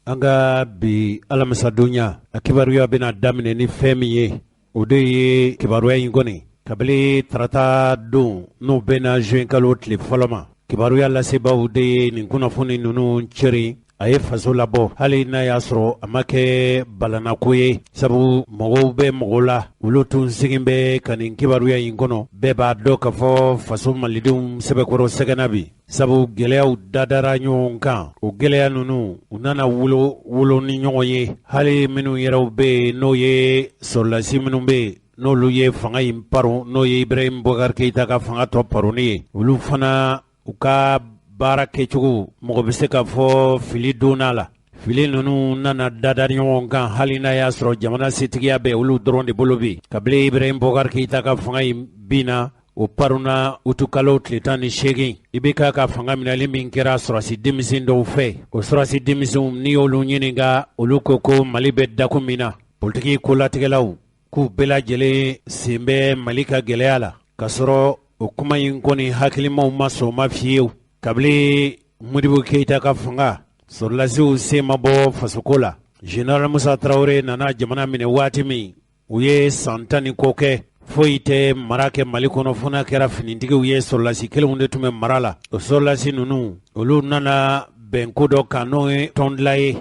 An ka bi alamisadonya a kibaruya bɛna daminɛ ni fɛn min ye, o de ye kibaruya in kɔni kabini tarata don n'o bɛnna juin kalo tile fɔlɔ ma, kibaruya lasebaaw de ye nin kunnafoni ninnu cɛri. A ye faso labɔ hali n'a y'a sɔrɔ a ma kɛ balannako ye, sabu mɔgɔw bɛ mɔgɔw la, olu tun sigin bɛ ka nin kibaruya in kɔnɔ. Bɛɛ b'a dɔn k'a fɔ faso malidenw sɛbɛkɔrɔ sɛgɛnna bi, sabu gɛlɛyaw dadara ɲɔgɔn kan. O gɛlɛya ninnu u nana wolo wolo ni ɲɔgɔn ye, hali minnu yɛrɛw bɛ yen n'o ye sɔrɔdasi minnu bɛ yen n'olu ye fanga in paron, n'o ye Ibrahim Boubacar Keïta ka fanga tɔ paronni ye, olu fana u ka baara kɛcogo mɔgɔ bɛ se k'a fɔ fili donna la. Fili ninnu nana dada ɲɔgɔn kan hali n'a y'a sɔrɔ jamana setigiya bɛ olu dɔrɔn de bolo bi. Kabini Ibrahim Boubacar Keïta ka fanga in binna, o paronna utukalo tile 18, IBK ka fanga minɛli min kɛra sɔrɔdasi denmisɛn dɔw fɛ, o sɔrɔdasi denmisɛnw n'i y'olu ɲininka, olu ko ko Mali bɛ dakun min na, politiki kolatigɛlaw k'u bɛɛ lajɛlen sen bɛ Mali ka gɛlɛya la, k'a sɔrɔ o kuma in kɔni hakilimaw ma sɔn o ma fiyewu. Kabini Modibo Keyita ka fanga, sɔrɔdasiw sen ma bɔ fasoko la. Général Musa Tarawele nana jamana minɛ waati min, u ye san 10 ni kɔ kɛ, foyi tɛ mara kɛ Mali kɔnɔ fo n'a kɛra finitigiw ye. Sɔrɔdasi kelenw de tun bɛ mara la. O sɔrɔdasi ninnu, olu nana bɛn ko dɔ kan n'o ye tɔndila ye,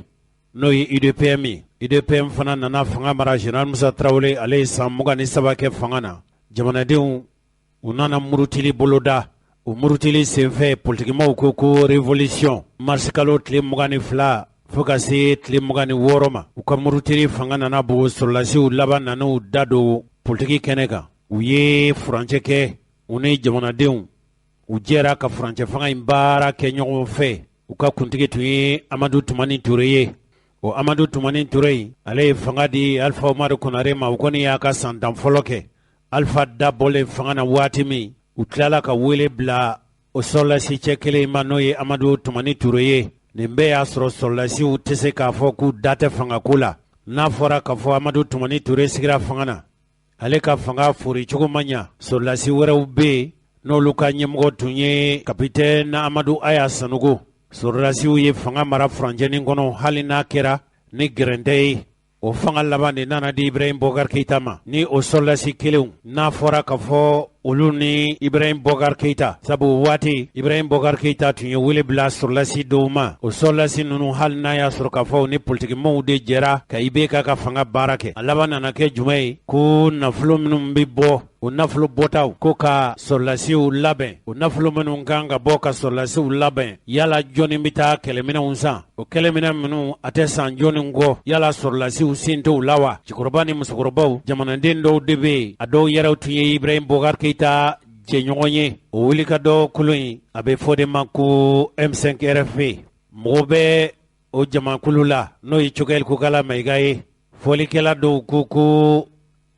n'o ye UDPM ye. UDPM fana nana fanga mara. Général Musa Tarawele, ale ye san 23 kɛ fanga na. Jamanadenw u nana murutili boloda. O murutili senfɛ, politikimaaw ko ko révolution. Marisikalo tile 22 fo ka se tile 26 ma, u ka murutili fanga nana bon. Sɔrɔdasiw laban nan'u da don politiki kɛnɛ kan. U ye furancɛ kɛ u ni jamanadenw, u jɛra ka furancɛ fanga in baara kɛ ɲɔgɔn fɛ. U ka kuntigi tun ye Amadu Tumani Ture ye. O Amadu Tumani Ture in, ale ye fanga di Alifa Umaru Konare ma. O kɔni y'a ka san 10 fɔlɔ kɛ. Alifa dabɔlen fanga na waati min, u tilala ka wele bila o sɔrɔdasi cɛ kelen ma, n'o ye Amadu Tumani Ture ye. Nin bɛɛ y'a sɔrɔ sɔrɔdasiw tɛ se k'a fɔ k'u da tɛ fangako la. N'a fɔra k'a fɔ Amadu Tumani Ture sigira fanga na, ale ka fanga fori cogo ma ɲa. Sɔrɔdasi wɛrɛw bɛ yen n'olu ka ɲɛmɔgɔ tun ye kapitɛni Amadu Aya Sanogo. Sɔrɔdasiw ye fanga mara furancɛnin kɔnɔ, hali n'a kɛra ni gɛrɛntɛ ye. O fanga laban de nana di Ibrahim Boubacar Keïta ma ni o sɔrɔdasi kelenw. N'a fɔra k'a fɔ olu ni Ibrahim Boubacar Keïta, sabu waati Ibrahim Boubacar Keïta tun ye wele bila sɔrɔdasi dɔw ma. O sɔrɔdasi ninnu, hali n'a y'a sɔrɔ k'a fɔ ni politikimaaw de jɛra ka IBK ka fanga baara kɛ, a laban nana kɛ jumɛn ye? Ko nafolo minnu bɛ bɔ, o nafolo bɔtaw ko ka sɔrɔdasiw labɛn, o nafolo minnu kan ka bɔ ka sɔrɔdasiw labɛn, yala jɔnni bɛ taa kɛlɛminɛnw san? O kɛlɛminɛn minnu a tɛ san jɔnni kɔ, yala sɔrɔdasiw sen t'o la wa? Cɛkɔrɔba ni musokɔrɔbaw, jamanaden dɔw de bɛ yen, a dɔw yɛrɛw tun ye Ibrahim Boubacar Keïta jɛɲɔgɔn ye. O wulikajɔ kulu in, a bɛ fɔ de ma ko M5 RFP. Mɔgɔ bɛ o jamakulu la n'o ye Choguel Kokala Maïga ye. Fɔlikɛla dɔw ko ko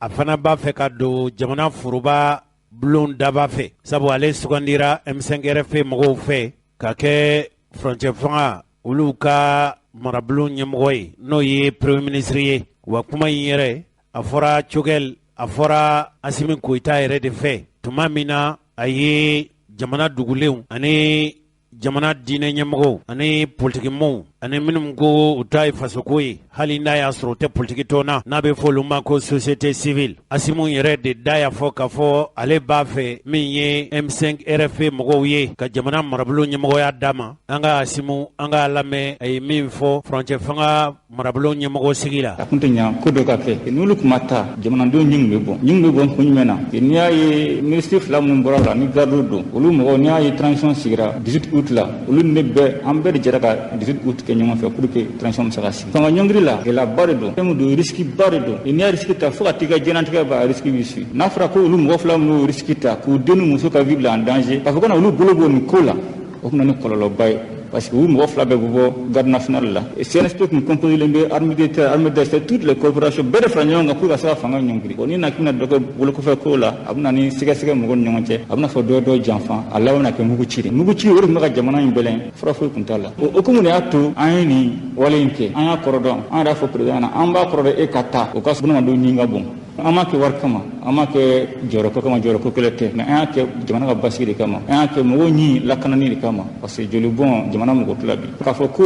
a fana b'a fɛ ka don jamana foroba bulon daba fɛ, sabu ale sugandira M5 RFP mɔgɔw fɛ ka kɛ furancɛ fanga olu ka marabulon ɲɛmɔgɔ ye, n'o ye premier ministre ye. Wa kuma in yɛrɛ, a fɔra Choguel, a fɔra Asimi Goïta yɛrɛ de fɛ tuma min na a ye jamana dugulenw ani jamana diinɛ ɲɛmɔgɔw ani politikimɔgɔw ani minnu ko u ta ye fasoko ye, hali n'a y'a sɔrɔ u tɛ politiki tɔn na, n'a bɛ fɔ olu ma ko société civile. Asimu yɛrɛ de da y'a fɔ k'a fɔ ale b'a fɛ min ye M5 RFP mɔgɔw ye ka jamana marabolo ɲɛmɔgɔya d'a ma. An ka Asimu, an k'a lamɛn a ye min fɔ furancɛ fanga marabolo ɲɛmɔgɔ sigi la. A tun tɛ ɲa ko dɔ ka kɛ n'olu tun ma taa, jamanadenw ɲin bɛ bɔ, ɲin bɛ bɔ kun jumɛn na? N'i y'a ye minisiri fila minnu bɔra la ni gardiw don, olu mɔgɔw, n'i y'a ye transition sigira 18 août la, olu ne bɛɛ, an bɛɛ de jɛra ka 18 août kɛ ɲɔgɔn fɛ pour que transition bɛ se ka sigi. Fanga ɲɔngiri la, gɛlɛyaba de don, fɛn min don, risque ba de don. N'i y'a risque ta, fo ka t'i ka diɲɛlatigɛ ban, a risque b'i suit. N'a fɔra ko olu mɔgɔ fila minnu y'o risque ta k'u den ni muso ka vie bila en danger, k'a fɔ ko na olu bolo b'o nin ko la, o tun na ni kɔlɔlɔba ye, parce que u mɔgɔ fila bɛɛ bɛ bɔ garde nationale la. CNSP tun composé len bɛ armée de terre, armée d'air, c'est toutes les corporations bɛɛ de fara ɲɔgɔn kan pour ka se ka fanga ɲɔngiri. Bon, ni na k'i bɛna dɔ kɛ bolokɔfɛ ko la, a bɛ na ni sɛgɛsɛgɛ mɔgɔw ni ɲɔgɔn cɛ, a bɛna fɔ dɔ dɔ janfa, a laban bɛna kɛ mugu ci de. Mugu ci o de tun bɛ ka jamana in bɛlɛn, fura foyi tun t'a la. O hukumu de y'a to an ye nin wale in kɛ. An y'a kɔrɔ dɔn, an yɛrɛ y'a fɔ président na, an b'a kɔrɔ dɔn e ka taa o ka bunadamadenw ɲin ka bon. An m'a kɛ wari kama, an m'a kɛ jɔyɔrɔko kama, jɔyɔrɔko kɛlɛ tɛ, mais an y'a kɛ jamana ka basigi de kama, an y'a kɛ mɔgɔw ɲin lakanani de kama, parce que joli bɔn jamana mɔgɔ tila bi k'a fɔ ko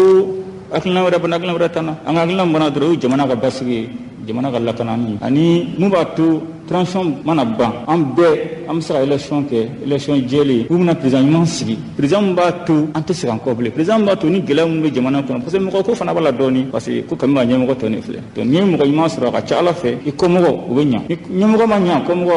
Hakilina wɛrɛ bana, hakilina wɛrɛ t'an na. An ka hakilina bana dɔrɔn, o ye jamana ka basigi ye, jamana ka lakanani, ani mun b'a to transition mana ban, an bɛɛ an bɛ se ka élection kɛ, élection jɛlen. U bɛna président ɲuman sigi, président min b'a to an tɛ segin an kɔ bilen, président min b'a to ni gɛlɛya minnu bɛ jamana kɔnɔ, parce que mɔgɔ ko fana b'a la dɔɔni, parce que ko kami b'a ɲɛmɔgɔ tɔ ne filɛ. Donc n'i ye mɔgɔ ɲuman sɔrɔ, a ka ca Ala fɛ i kɔmɔgɔ u bɛ ɲa. Ni ɲɛmɔgɔ ma ɲa, kɔmɔgɔ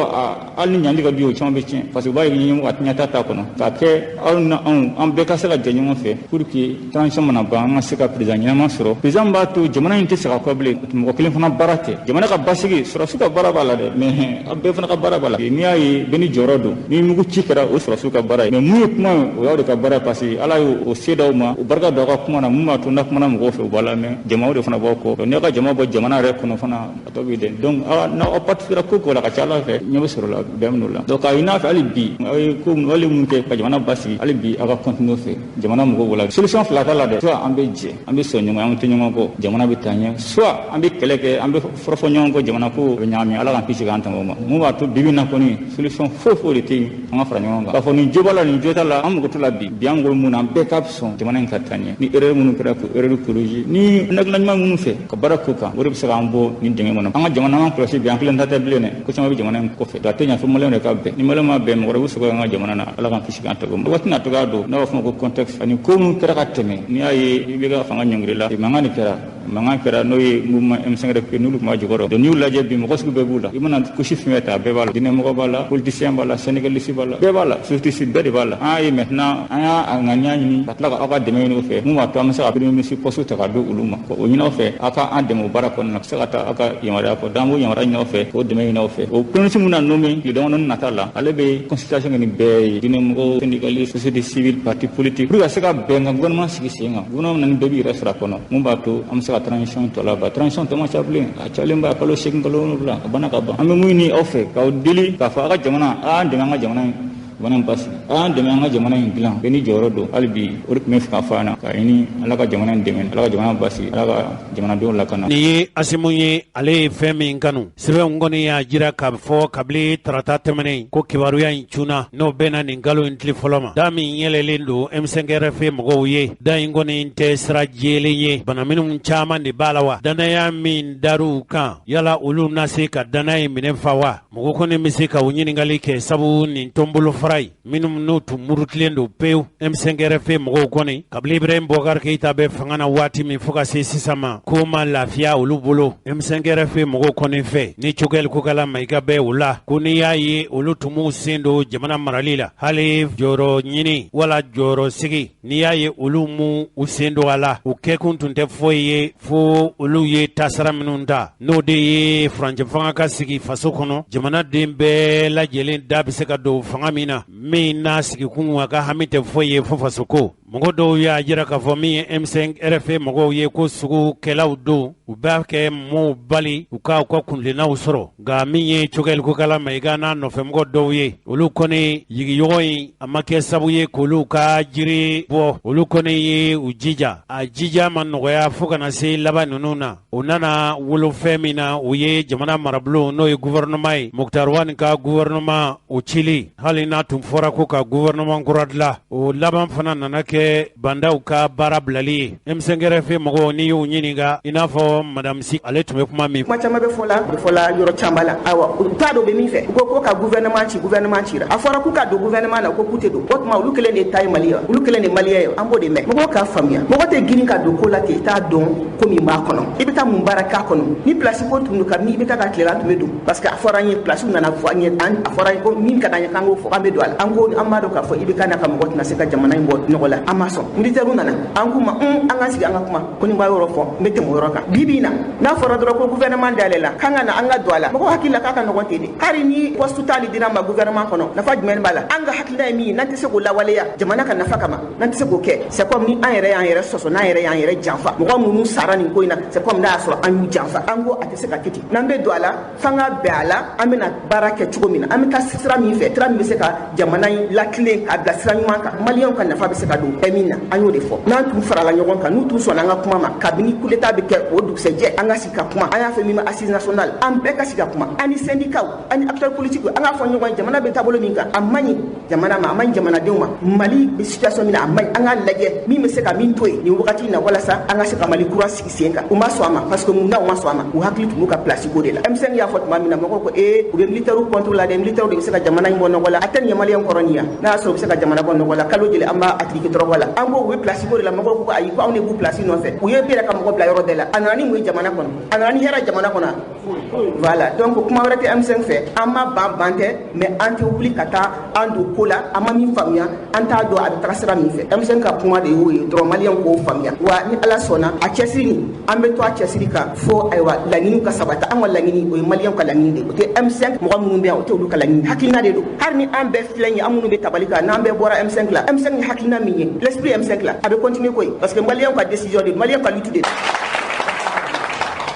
hali ni ɲali ka di, o caman bɛ tiɲɛ, parce que u b'a ye ɲɛmɔgɔ a ɲɛta t'a kɔnɔ. K'a kɛ aw ni anw, an bɛɛ ka se ka jɛ ɲɔgɔn fɛ pour que transition mana ban, an ka se ka président ɲɛnama sɔrɔ, président min b'a to jamana in tɛ segin a kɔ bilen. Mɔgɔ kelen fana baara tɛ jamana ka basigi, sɔrɔdasiw ka baara b'a la dɛ, mais aw bɛɛ fana ka baara b'a la. N'i y'a ye bɛɛ ni jɔyɔrɔ don, ni mugu ci kɛra, o sɔrɔdasiw ka baara ye, mais mun ye kuma ye, o y'aw de ka baara ye, parce que Ala y'o se d'aw ma, o barika don aw ka kuma na, mun b'a to n'a kumana mɔgɔw fɛ, u b'a lamɛn, jama de fana b'aw kɔ. N'i ka jama bɔ jamana yɛrɛ kɔnɔ fana, a tɔ b'i dɛmɛ. Donc n'aw participera ko ko la, ka ca Ala fɛ ɲɛ bɛ sɔrɔ la bɛn minnu la. Donc k'a ɲini a fɛ hali bi, aw ye ko wale minnu kɛ ka jamana basigi, hali bi aw ka continuer fɛ jamana mɔgɔw b'o la. Solution fila t'a la dɛ, soit an bɛ jɛ, an bɛ sɔn ɲɔgɔn, an tɛ ɲɔgɔn kɔ, jamana bɛ taa ɲɛ, soit an bɛ kɛlɛ kɛ, an bɛ fɔrɔfɔ ɲɔgɔn kɔ, jamana ko bɛ ɲagami. Ala k'an kisi k'an tanga o ma. Mun b'a to bibi in na kɔni, solution foyi foyi de tɛ yen an ka fara ɲɔgɔn kan k'a fɔ nin jo b'a la, nin jo t'a la, an mago t'o la bi. Bi an mago bɛ mun na, an bɛɛ ka sɔn jamana in ka taa ɲɛ. Ni erreur minnu kɛra, k'o erreur corriger, ni hakilina ɲuman minnu fɛ ka baara k'o kan, o de bɛ se k'an bɔ nin dingɛ kɔnɔ. An ka jamana, an kɔlɔsi bi, an kelen ta tɛ bilen dɛ, ko caman bɛ jamana in kɔfɛ. A tɛ ɲɛ fo maliyɛnw de ka bɛn. Ni maliyɛnw ma bɛn, mɔgɔ wɛrɛ bɛ sɔgɔ an ka jamana na. Ala k'an kisi k'an tanga o ma. Waati n'a cogoya don, n'a b'a fɔ o ma ko contexte, ani ko minnu kɛra ka tɛmɛ, n'i y'a ye i bɛ ka fanga ɲɔngiri la, mankan de kɛra, mankan kɛra, n'o ye mouvement M5RFP, n'olu tun b'a jukɔrɔ. Donc n'i y'u lajɛ bi, mɔgɔ sugu bɛɛ b'u la. I mana couche fɛn fɛn ta, a bɛɛ b'a la. Diinɛmɔgɔ b'a la, politicien b'a la, syndicaliste b'a la, bɛɛ b'a la, société civile bɛɛ de b'a la. An y'a ye maintenant, an y'a ŋaniya ɲini ka tila ka aw ka dɛmɛ ɲini o fɛ, mun b'a to an bɛ se ka premier ministre poste ta ka di olu ma. O ɲini aw fɛ, aw ka an dɛmɛ o baara kɔnɔna na, se ka taa aw ka yamaruya kɔ. Donc an b'o yamaruya ɲini aw fɛ, k'o dɛmɛ ɲini aw fɛ. O premier ministre mun na nommé tile damadɔni nata la, ale bɛ consultation kɛ ni bɛɛ ye, diinɛmɔgɔw, syndicaliste, société civile, parti politique, pour ka se ka bɛn ka gouvernement sigi sen kan, gouvernement na ni bɛɛ b'i yɛrɛ sɔrɔ a kɔnɔ, mun b'a to an bɛ se ka transition tɔ laban. Transition tɔ ma ca bilen, a cayalen ba kalo 8, kalo 7, a banna ka ban. An bɛ mun ɲini aw fɛ, k'aw deli k'a fɔ aw ka jamana, a y'an dɛmɛ an ka jamana in, jamana in basigi, a y'an dɛmɛ an ka jamana in dilan, bɛɛ ni jɔyɔrɔ don. Hali bi o de tun bɛ fɛ k'a fɔ an na, k'a ɲini Ala ka jamana in dɛmɛ, Ala ka jamana basigi, Ala ka jamanadenw lakana. Nin ye Asimu ye, ale ye fɛn min kanu. Sɛbɛnw kɔni y'a jira k'a fɔ kabini tarata tɛmɛnen ko kibaruya in cunna, n'o bɛnna nin kalo in tile fɔlɔ ma. Da min yɛlɛlen don M5RFP mɔgɔw ye, da in kɔni tɛ sira jɛlen ye, bana minnu caman de b'a la wa. Danaya min dar'u kan, yala olu na se ka danaya in minɛ fa wa? Mɔgɔ kɔni bɛ se ka o ɲininkali kɛ, sabu nin tɔnbolofara in minnu n'u tun murutilen don pewu M5RFP mɔgɔw kɔni, kabini Ibrahim Boubacar Keïta bɛ fanga na waati min fo ka se sisan ma, ko ma lafiya olu bolo M5RFP mɔgɔw kɔni fɛ. Ni Choguel Kokalla Maïga bɛ o la, ko n'i y'a ye olu tun b'u sen don jamana marali la, hali jɔyɔrɔ ɲini wala jɔyɔrɔ sigi, n'i y'a ye olu mu u sen don a la, u kɛkun tun tɛ foyi ye fo olu ye taasira minnu ta, n'o de ye furancɛ fanga ka sigi faso kɔnɔ, jamanaden bɛɛ lajɛlen da bɛ se ka don fanga min na, min n'a sigikun a ka hami tɛ foyi ye fo faso ko. Mɔgɔ dɔw y'a jira k'a fɔ min ye M5RFP mɔgɔw ye, ko sugukɛlaw don, u b'a kɛ mɔɔw bali u ka u ka kuntilennaw sɔrɔ. Nka min ye Choguel Kokalla Maïga n'a nɔfɛmɔgɔ dɔw ye, olu kɔni yigiyɔgɔ in a ma kɛ sabu ye k'olu ka jiri bɔ. Olu kɔni ye u jija, a jija ma nɔgɔya fo ka na se laban ninnu na. O nana wolo fɛn min na, o ye jamana marabulon, n'o ye gouvernement ye, Moctar Ouane ka gouvernement o cili. Hali n'a tun fɔra ko ka gouvernement kura dilan, o laban fana nana kɛ Bah N'Daw ka baara bilali ye. M5RFP mɔgɔw, n'i y'u ɲininka, i n'a fɔ madame Sy, ale tun bɛ kuma min. Kuma caman bɛ fɔ la, bɛ fɔ la yɔrɔ caman la. Ayiwa, u t'a dɔn bɛ min fɛ. U ko ko ka gouvernement ci, gouvernement cira. A fɔra k'u ka don gouvernement na, ko k'u tɛ don. O tuma olu kelen de ta ye Mali ye, olu kelen de malien ye. An b'o de mɛn. Mɔgɔw k'a faamuya, mɔgɔ tɛ girin ka don ko la ten, i t'a dɔn ko min b'a kɔnɔ, i bɛ taa mun baara k'a kɔnɔ. Ni place ko tun don, kabini i bɛ taa ka tilela tun bɛ don, parce que a fɔra an ye, place nana fɔ an ye, a fɔra an ye ko min ka d'an ye k'an k'o fɔ, an bɛ don a la. An ko an b'a dɔn k'a fɔ i bɛ ka n'a ka mɔgɔ tɛna se ka jamana in bɔ nɔgɔ la, an ma sɔn. Militaire nana, an k'u ma an ka sigi, an ka kuma. Ko ni b'a yɔrɔ fɔ, n bɛ tɛmɛ o yɔrɔ kan. Bi bi in na, n'a fɔra dɔrɔn ko gouvernement dayɛlɛ la, k'an ka na, an ka don a la, mɔgɔw hakili la k'a ka nɔgɔn ten de. Hali ni poste tali dira ma gouvernement kɔnɔ, nafa jumɛn b'a la? An ka hakilina ye min ye, n'an tɛ se k'o lawaleya jamana ka nafa kama, n'an tɛ se k'o kɛ, c'est comme ni an yɛrɛ y'an yɛrɛ sɔsɔ, n'an yɛrɛ y'an yɛrɛ janfa. Mɔgɔ minnu sara nin ko in na, c'est comme n'a y'a sɔrɔ an y'u janfa. An ko a tɛ se ka kɛ ten. N'an bɛ don a la, f'an ka bɛn a la, an bɛna baara kɛ cogo min na, an bɛ taa sira min fɛ, sira min bɛ se ka jamana in latilen k'a bila sira ɲuman kan, maliyɛnw ka nafa bɛ se ka don. bɛ min na, an y'o de fɔ. N'an tun farala ɲɔgɔn kan, n'u tun sɔnna an ka kuma ma, kabini coup d'état bɛ kɛ, o dugusɛjɛ an ka sigi ka kuma. An y'a fɛ min ma assise nationale, an bɛɛ ka sigi ka kuma, ani syndicat, ani acteurs politiques, an k'a fɔ ɲɔgɔn ye, jamana bɛ taabolo min kan, a man ɲi jamana ma, a man ɲi jamanadenw ma. Mali bɛ situation min na, a man ɲi. An k'a lajɛ min bɛ se ka min to yen nin wagati in na, walasa an ka se ka Mali kura sigi sen kan. U ma sɔn a ma, parce que mun na u ma sɔn a ma? U hakili tun b'u ka place ko de la. M5 y'a fɔ tuma min na, mɔgɔw ko ee, u bɛ militaires contre la dɛ, militaires de bɛ se ka jamana in bɔ nɔgɔ la. A tɛ nin maliyɛn kɔrɔ nin yan, n'a y'a sɔrɔ u bɛ se ka jamana bɔ nɔgɔ la, kalo joli an b'a attiriki tɔrɔkɔ la? An ko u bɛ place ko de la, mɔgɔw ko ayi, ko anw de b'u place nɔfɛ. U ye yɛrɛ ka mɔgɔ bila yɔrɔ bɛɛ la. A nana ni mun ye jamana kɔnɔ? A nana ni hɛrɛ jamana kɔnɔ? Voilà, donc kuma wɛrɛ tɛ M5 fɛ. An ma ban ban tɛ, mais an tɛ wuli ka taa an don ko la an ma min faamuya, an t'a dɔn a bɛ taga sira min fɛ. M5 ka kuma de y'o ye dɔrɔn, maliyɛn k'o faamuya. Wa ni Ala sɔnna, a cɛsiri nin, an bɛ to a cɛsiri kan fo ayiwa laɲiniw ka sabati. An ka laɲini, o ye maliyɛnw ka laɲini de ye, o tɛ M5 mɔgɔ minnu bɛ yan, o tɛ olu ka laɲini, hakilina de don. Hali ni an bɛɛ filɛ nin ye, an minnu bɛ tabali kan, n'an bɛɛ bɔra M5 la, M5 ye hakilina min ye, l'esprit M5 la, a bɛ continuer koyi, parce que maliyɛnw ka décision de, maliyɛnw ka lutte de.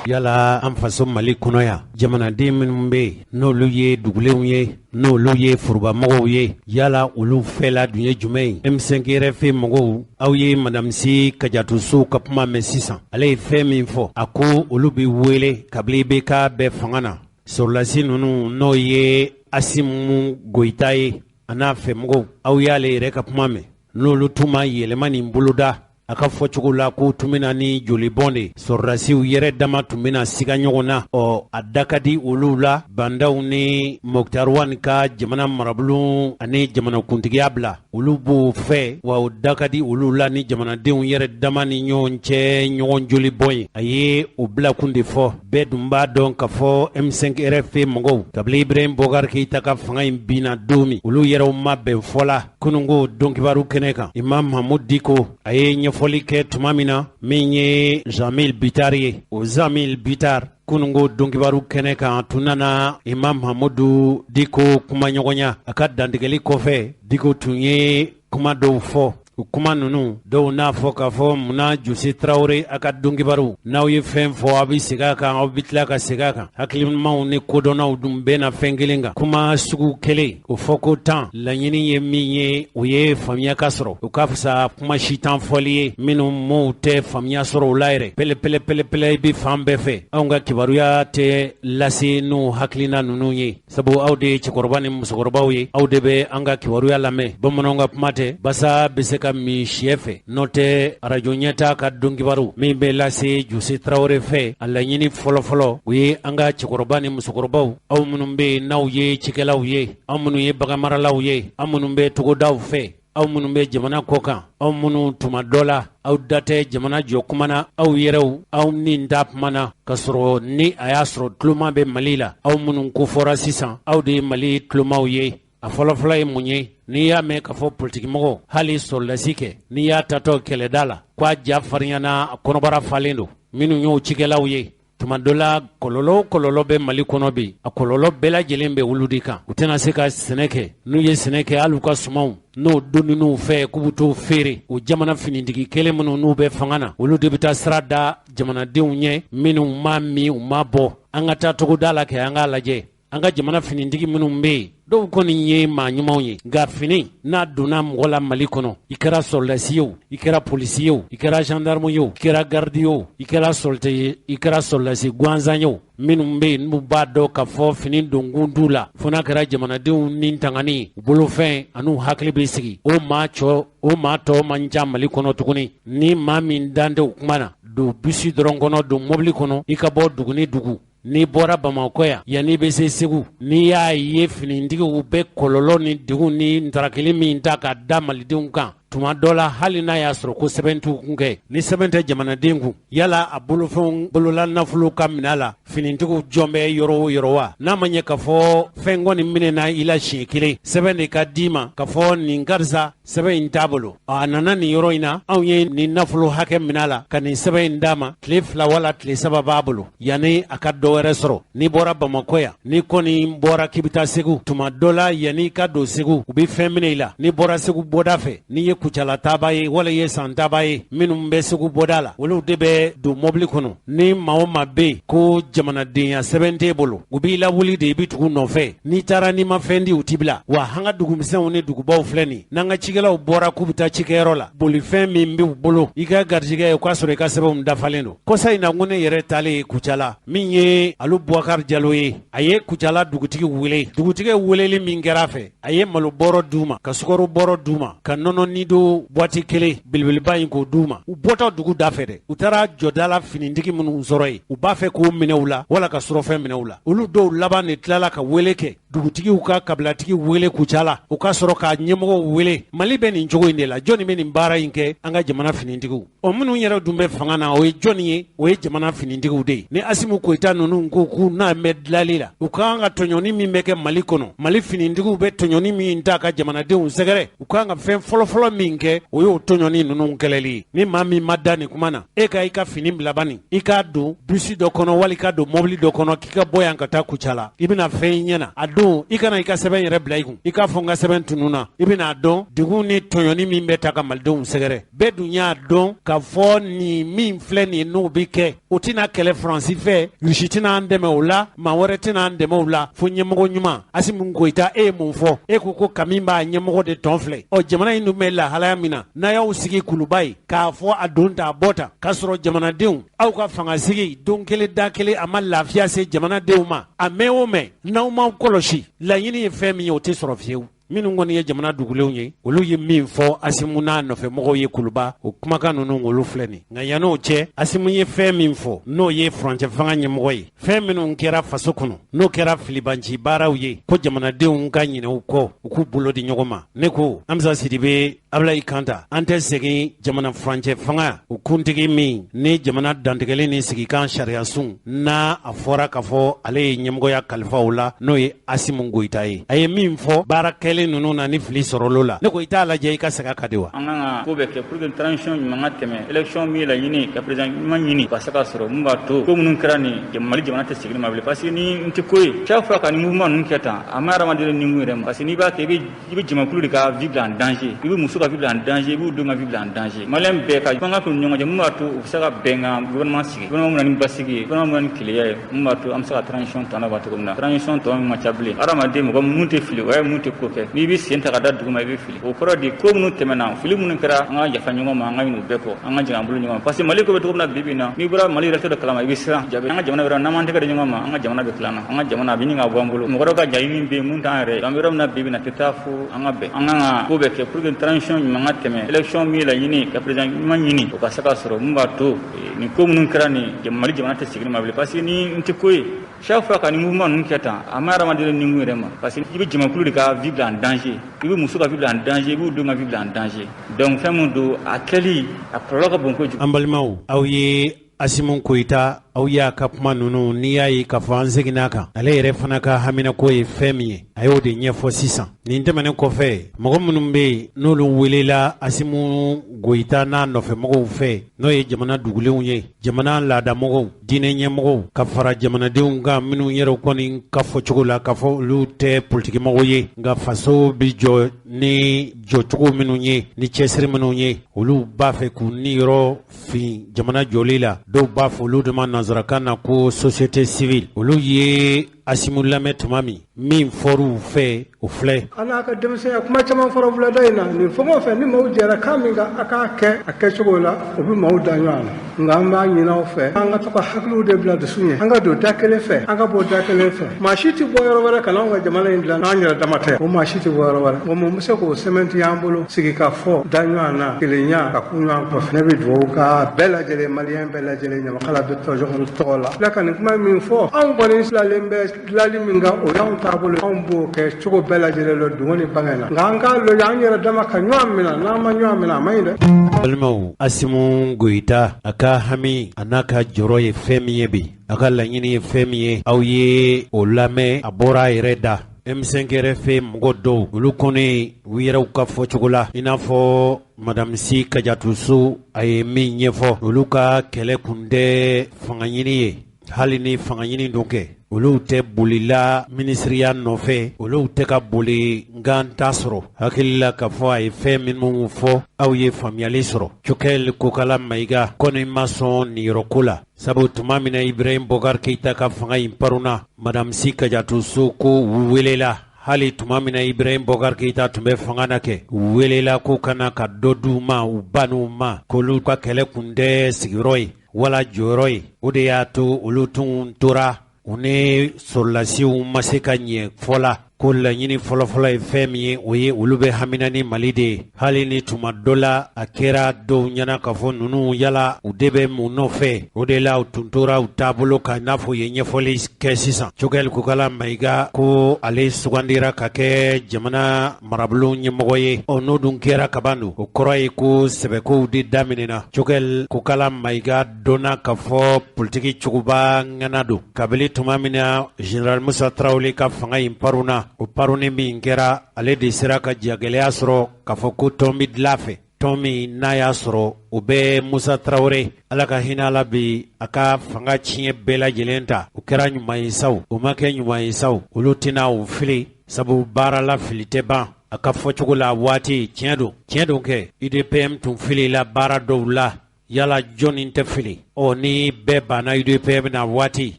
Yala an faso Mali kɔnɔ yan, jamanaden minnu bɛ yen, n'olu ye dugulenw ye, n'olu ye forobamɔgɔw ye, yala olu fɛla dun ye jumɛn ye? M5 RFP mɔgɔw, aw ye Madame Sy Kadiatou Sow ka kuma mɛn sisan. Ale ye fɛn min fɔ, a ko olu bɛ wele kabini IBK bɛ fanga na, sɔrɔlasi ninnu, n'o ye Assimi Goïta ye, a n'a fɛmɔgɔw, aw y'ale yɛrɛ ka kuma mɛn, n'olu tun ma yɛlɛma nin boloda, a ka fɔcogo la, k'u tun bɛna ni jolibɔn de, sɔrɔdasiw yɛrɛ dama tun bɛna siga ɲɔgɔn na. Ɔ, a da ka di olu la, Bah N'Daw ni Moctar Ouane ka jamana marabulon ani jamanakuntigiya bila, olu b'o fɛ. Wa o da ka di olu la ni jamanadenw yɛrɛ dama ni ɲɔgɔn cɛ ɲɔgɔn joli bɔn ye. A ye o bilakun de fɔ. Bɛɛ dun b'a dɔn k'a fɔ M5 RFP mɔgɔw, kabini Ibrahim Boubacar Keïta ka fanga in binna don min, olu yɛrɛw ma bɛn fɔ la. Kununko donkibaru kɛnɛ kan, Imam Mahmoud Dicko a ye ɲɛfɔli kɛ tuma min na, min ye Jeamille Bittar ye, o Jeamille Bittar, kununko donkibaru kɛnɛ kan, tun nana Imam Mahmoud Dicko kumaɲɔgɔnya. A ka dantigɛli kɔfɛ, Dicko tun ye kuma dɔw fɔ. O kuma ninnu dɔw n'a fɔ k'a fɔ munna Jose Tarawele a ka donkibaru, n'aw ye fɛn fɔ, aw bɛ segin a kan, aw bɛ tila ka segin a kan. Hakilimaw ni kodɔnnaw dun bɛɛ na fɛn kelen kan, kuma sugu kelen o fɔ ko 10, laɲini ye min ye, o ye faamuya ka sɔrɔ. O ka fisa kuma si tan fɔli ye minnu mɔw tɛ faamuya sɔrɔ o la yɛrɛ. Pɛlɛ pɛlɛ pɛlɛ pɛlɛ i bɛ fan bɛɛ fɛ, anw ka kibaruya tɛ lase n'o hakilina ninnu ye, sabu aw de ye cɛkɔrɔba ni musokɔrɔbaw ye, aw de bɛ an ka kibaruya lamɛn. Bamananw ka kuma tɛ basa bɛ se ka min sɛ fɛ, n'o tɛ arajo ɲɛta ka don kibaru min bɛ lase Jose Tarawele fɛ, a laɲini fɔlɔfɔlɔ, o ye an ka cɛkɔrɔba ni musokɔrɔbaw, aw minnu bɛ yen n'aw ye cikɛlaw ye, aw minnu ye baganmaralaw ye, aw minnu bɛ togodaw fɛ, aw minnu bɛ jamana kɔ kan, aw minnu tuma dɔ la aw da tɛ jamana jɔ kuma na, aw yɛrɛw aw ni da kuma na, k'a sɔrɔ ni a y'a sɔrɔ tuloma bɛ Mali la. Aw minnu kofɔra sisan, aw de ye Mali tulomaw ye. A fɔlɔfɔlɔ ye mun ye? N'i y'a mɛn k'a fɔ politikimɔgɔ, hali sɔrɔdasi kɛ, n'i y'a tatɔ kɛlɛda la k'a ja farinyana, a kɔnɔbara falen don, minnu y'o cikɛlaw ye, tuma dɔ la kɔlɔlɔ o kɔlɔlɔ bɛ Mali kɔnɔ bi, a kɔlɔlɔ bɛɛ lajɛlen bɛ olu de kan. U tɛna se ka sɛnɛ kɛ. N'u ye sɛnɛ kɛ, hali u ka sumanw n'o donniw fɛ k'u bɛ t'o feere, o jamana finitigi kelen minnu n'u bɛ fanga na, olu de bɛ taa sira da jamanadenw ɲɛ minnu ma min, u ma bɔ. An ka taa togoda la kɛ, an k'a lajɛ, an ka jamana finitigi minnu bɛ yen, dɔw kɔni ye maa ɲumanw ye, nka fini n'a donna mɔgɔ la Mali kɔnɔ, i kɛra sɔrɔdasi ye o, i kɛra polisi ye o, i kɛra gendarme ye o, i kɛra garde ye o, i kɛra sɔrɔdasi ye, i kɛra sɔrɔdasi gansan ye o, minnu bɛ yen n'u b'a dɔn k'a fɔ fini donkun t'u la fo n'a kɛra jamanadenw ni tangani, u bolofɛn an'u hakili bɛ sigi, o maa cɔ, o maa tɔ man ca Mali kɔnɔ tuguni. Ni maa min dan tɛ o kuma na, don bisi dɔrɔn kɔnɔ, don mobili kɔnɔ, i ka bɔ dugu ni dugu, n'i bɔra Bamakɔ yan, yanni bɛ se Segu, n'i y'a ye finitigiw bɛ kɔlɔlɔ ni degun ni ntarakili min ta ka da malidenw kan tuma dɔ la, hali n'a y'a sɔrɔ ko sɛbɛn t'u kun kɛ, ni sɛbɛn tɛ jamanaden kun, yala a bolofɛnw, bolola nafolo ka minɛ la, finitigiw jɔn bɛ yɔrɔ o yɔrɔ wa? N'a ma ɲɛ k'a fɔ fɛn kɔni minɛna i la siɲɛ kelen, sɛbɛn de ka d'i ma k'a fɔ nin karisa, sɛbɛn in t'a bolo, a nana nin yɔrɔ in na, anw ye nin nafolo hakɛ minɛ a la ka nin sɛbɛn in d'a ma, tile 2 wala tile 3 b'a bolo yanni a ka dɔ wɛrɛ sɔrɔ. N'i bɔra Bamakɔ yan, n'i kɔni bɔra k'i bɛ taa Segu, tuma dɔ la yanni i ka don Segu, u bɛ fɛn minɛ i la. N'i bɔra Segu bɔda fɛ, n'i ye Kucala taaba ye wala i ye San taaba ye, minnu bɛ Segu bɔda la, olu de bɛ don mɔbili kɔnɔ. Ni maa o maa bɛ yen ko jamanadenya sɛbɛn t'e bolo, u b'i lawuli de, i bɛ tugu nɔfɛ. N'i taara n'i ma fɛn di, u t'i bila. Wa an ka dugumisɛnw ni dugubaw filɛ nin, n'an ka cikɛlaw bɔra k'u bɛ taa cikɛyɔrɔ la, bolifɛn min b'u bolo, i ka garijɛgɛ ye o k'a sɔrɔ i ka sɛbɛnw dafalen don. Kɔsa in na, ko ne yɛrɛ taalen ye Kucala, min ye Alu Bubakari Jalo ye, a ye Kucala dugutigi wele. Dugutigi weleli min kɛra a fɛ, a ye malo bɔrɔ d'u ma, ka sukaro bɔrɔ d'u ma, ka nɔnɔ nido boîte kelen belebeleba in k'o d'u ma. U bɔtɔ dugu da fɛ dɛ, u taara jɔda la finitigi minnu sɔrɔ yen, u b'a fɛ k'o minɛ u la wala ka surɔfɛn minɛ u la. Olu dɔw laban de tilala ka wele kɛ, dugutigiw ka kabilatigi wele Kucala, u ka sɔrɔ ka ɲɛmɔgɔw wele. Mali bɛ nin cogo in de la. Jɔnni bɛ nin baara in kɛ? An ka jamana finitigiw. Ɔ, minnu yɛrɛ dun bɛ fanga na, o ye jɔnni ye? O ye jamana finitigiw de ye. Ni Asimu Koyita ninnu ko k'u n'a bɛ dilali la, u ka kan ka tɔɲɔni min bɛ kɛ Mali kɔnɔ, Mali finitigiw bɛ tɔɲɔni min ta ka jamanadenw sɛgɛrɛ, u ka kan ka fɛn fɔlɔfɔlɔ min kɛ, o y'o tɔɲɔni ninnu kɛlɛli ye. Ni maa min ma da nin kuma na, e ka i ka fini bila bani, i k'a don bisi dɔ kɔnɔ wali ka don mɔbili dɔ kɔnɔ k'i ka bɔ yan ka taa Kucala, i bɛna fɛn i ɲɛ na. A don, i kana i ka sɛbɛn yɛrɛ bila i kun, i k'a fɔ n ka sɛbɛn tununna. I bɛna dɔn degun ni tɔɲɔni min bɛ ta ka malidenw sɛgɛrɛ. Bɛɛ dun y'a dɔn k'a fɔ nin min filɛ nin, n'o bɛ kɛ, o tɛna kɛlɛ Faransi fɛ, Rusi tɛna an dɛmɛ o la, maa wɛrɛ tɛna an dɛmɛ o la fo ɲɛmɔgɔ ɲuman. Asimu Goyita, e ye mun fɔ? E ko ko kami b'a ɲɛmɔgɔ de tɔn filɛ. Ɔ, jamana in dun bɛ lahalaya min na, n'a y'aw sigi kuluba ye k'a fɔ a don ta a bɔ ta, k'a sɔrɔ jamanadenw aw ka fanga sigi don kelen da kelen, a ma lafiya se jamanadenw ma. A mɛn o mɛn, n'aw m'aw kɔlɔsi, laɲini ye fɛn min ye, o tɛ sɔrɔ fiyewu. Minnu kɔni ye jamana dugulenw ye, olu ye min fɔ Asimu n'a nɔfɛmɔgɔw ye Kuluba, o kumakan ninnu, olu filɛ nin. Nka yann'o cɛ, Asimu ye fɛn min fɔ, n'o ye furancɛ fanga ɲɛmɔgɔ ye, fɛn minnu kɛra faso kɔnɔ, n'o kɛra filibanci baaraw ye, ko jamanadenw ka ɲinɛ u kɔ, u k'u bolo di ɲɔgɔn ma. Ne ko Amisa Sidibe, Abulayi Kanta, an tɛ segin jamana furancɛ fanga o kuntigi min ni jamana dantigɛli ni sigikan sariyasun n'a a fɔra k'a fɔ ale ye ɲɛmɔgɔya kalifa o la, n'o ye Asimu Goyita ye, a ye min fɔ baara kɛlen ninnu na ni fili sɔrɔlo la, ne ko i t'a lajɛ i ka segin a kan de wa? An kan ka ko bɛɛ kɛ pour que transition ɲuman ka tɛmɛ, élection min ye laɲini ka président ɲuman ɲini ka se ka sɔrɔ, mun b'a to ko minnu kɛra nin, Mali jamana tɛ segin ma bilen. Parce que ni n tɛ ko ye, chaque fois ka ni mouvement ninnu kɛ tan, a ma hadamaden ni yɛrɛ ma. Parce que n'i b'a kɛ, i bɛ jamakulu de ka vie bila en danger, i bɛ muso ka vie bila en danger, i b'u denw ka vie bila en danger. Maliyɛn bɛɛ ka fanga k'u ni ɲɔgɔn cɛ, mun b'a to u bɛ se ka bɛn ka gouvernement sigi, gouvernement min na ni basigi ye, gouvernement min na ni kelenya ye, mun b'a to an bɛ se ka transition tɔ laban cogo min na. Transition tɔ min man ca bilen, hadamaden mɔgɔ mun tɛ fili, o ye mun tɛ ko kɛ. N'i bɛ sen ta ka da dugu ma, i bɛ fili. O kɔrɔ di, ko minnu tɛmɛna, fili minnu kɛra, an ka yafa ɲɔgɔn ma, an ka ɲinɛ u bɛɛ kɔ, an ka jigin an bolo ɲɔgɔn ma. Parce que Mali ko bɛ cogo min na bi bi in na, n'i bɔra Mali yɛrɛ dɔ kalama, i bɛ siran jabi. An ka jamana yɔrɔ, n'an m'an tɛgɛ di ɲɔgɔn ma, an ka jamana bɛ tila an na, an ka jamana a bɛ ɲini ka bɔ an bolo. Mɔgɔ dɔ ka laɲini bɛ yen mun t'an yɛrɛ ye. An bɛ yɔrɔ min na bi bi in na, tɛ taa fo an ka bɛn. An kan ka ko bɛɛ kɛ pour que transition ɲuman ka tɛmɛ, élection min ye laɲini ka président ɲuman ɲini, o ka se ka sɔrɔ, mun b'a to nin ko minnu kɛra nin, Mali jamana tɛ segin ma bilen. Parce que ni n tɛ ko ye, chaque fois ka ni mouvement ninnu kɛ tan, a ma hadamaden ni yɛrɛ ma. Parce que i bɛ jamakulu de ka vie bila en danger, i bɛ muso ka vie bila en danger, i b'u denw ka vie bila en danger. Donc fɛn min don, a kɛli a kɔlɔlɔ ka bon kojugu. An balimaw, aw ye Asimu Koyita, aw y'a ka kuma ninnu, n'i y'a ye k'a fɔ an seginna a kan, ale yɛrɛ fana ka haminako ye fɛn min ye, a y'o de ɲɛfɔ sisan. Nin tɛmɛnen kɔfɛ, mɔgɔ minnu bɛ yen n'olu welela Asimu Goyita n'a nɔfɛmɔgɔw fɛ, n'o ye jamana dugulenw ye, jamana laadamɔgɔw, diinɛ ɲɛmɔgɔw, ka fara jamanadenw kan minnu yɛrɛ kɔni ka fɔcogo la k'a fɔ olu tɛ politikimɔgɔw ye, nka faso bɛ jɔ ni jɔcogo minnu ye, ni cɛsiri minnu ye, olu b'a fɛ k'u niyɔrɔ fin jamana jɔli la. Dɔw b'a fɔ olu de ma nanzarakan na ko société civile. Olu ye Asimu lamɛn tuma min, min fɔr'u fɛ, o filɛ. An n'a ka denmisɛnya, kuma caman fɔra wulada in na nin fɛn o fɛn. Ni maaw jɛra kan min kan, a k'a kɛ a kɛcogo la, o bɛ maaw da ɲɔgɔn na. Nka an b'a ɲini aw fɛ, an ka to ka hakiliw de bila dusu ɲɛ, an ka don da kelen fɛ, an ka bɔ da kelen fɛ. Maa si tɛ bɔ yɔrɔ wɛrɛ ka n'anw ka jamana in dilan n'an yɛrɛ dama tɛ. O maa si tɛ bɔ yɔrɔ wɛrɛ. Nka mun bɛ se k'o sɛmɛntiya an bolo? Sigi ka fɔ, da ɲɔgɔn na, kelenya ka kun ɲɔgɔn kɔfɛ. Ne bɛ dugawu ka bɛɛ lajɛlen, maliyɛn bɛɛ lajɛlen, ɲamakala bɛ tɔjɔgɔn tɔgɔ la tila ka nin kuma min fɔ. Anw kɔni silalen bɛ dilali min kan, o y'anw taabolo, anw b'o kɛ cogo bɛɛ lajɛlen la, dugu ni bange na. Nka an k'a lajɛ an yɛrɛ dama ka ɲɔgɔn minɛ. N'an ma ɲɔgɔn minɛ, a man ɲi dɛ. Balimaw, Asimu Goyita, a ka hami a n'a ka jɔrɔ ye fɛn min ye bi, a ka laɲini ye fɛn min ye, aw ye o lamɛn, a bɔra a yɛrɛ da. M5 RFP mɔgɔ dɔw, olu kɔni u yɛrɛw ka fɔcogo la, i n'a fɔ Madame Si Kajatu So, a ye min ɲɛfɔ, olu ka kɛlɛ kun tɛ fanga ɲini ye, hali ni fanga ɲini don kɛ. Olu tɛ bolila minisiriya nɔfɛ, olu tɛ ka boli nkan ta sɔrɔ. Hakili la k'a fɔ a ye fɛn minnu fɔ, aw ye faamuyali sɔrɔ. Choguel Kokala Mayiga kɔni ma sɔn niyɔrɔko la, sabu tuma min na Ibrahim Boubacar Keïta ka fanga in paruna, Madame Sy Kadiatou Sow ko u welela. Hali tuma min na Ibrahim Boubacar Keïta tun bɛ fanga na kɛ, u welela ko ka na ka dɔ d'u ma, u ba n'u ma, k'olu ka kɛlɛ kun tɛ sigiyɔrɔ ye wala jɔyɔrɔ ye. O de y'a to olu tun tora u ni sɔrɔlasiw ma se ka ɲɛ fɔ la ko laɲini fɔlɔfɔlɔ ye fɛn min ye, o ye olu bɛ hamina ni Mali de ye. Hali ni tuma dɔ la a kɛra dɔw ɲɛna k'a fɔ ninnu yala u de bɛ mun nɔfɛ, o de la u tun tora u taabolo kan, i n'a fɔ u ye ɲɛfɔli kɛ sisan. Choguel Kokala Mayiga ko ale sugandira ka kɛ jamana marabulon ɲɛmɔgɔ ye. Ɔ, n'o dun kɛra kaban don, o kɔrɔ ye ko sɛbɛkow de daminɛna. Choguel Kokala Mayiga dɔnna k'a fɔ politiki cogoba ŋana don. Kabini tuma min na Général Musa Tarawele ka fanga in paruna, o paruni min kɛra, ale de sera ka jagɛlɛya sɔrɔ k'a fɔ ko tɔn bɛ dilan fɛ, tɔn min n'a y'a sɔrɔ o bɛ Musa Tarawele, Ala ka hinɛ ala bi, a ka fanga tiɲɛ bɛɛ lajɛlen ta. O kɛra ɲuman ye sa, o ma kɛ ɲuman ye sa, olu tɛna o fili, sabu baara la fili tɛ ban. A ka fɔcogo la waati, tiɲɛ don, tiɲɛ don kɛ, UDPM tun filila baara dɔw la. Yala jɔnni tɛ fili? Ɔ, ni bɛɛ banna UDPM na waati,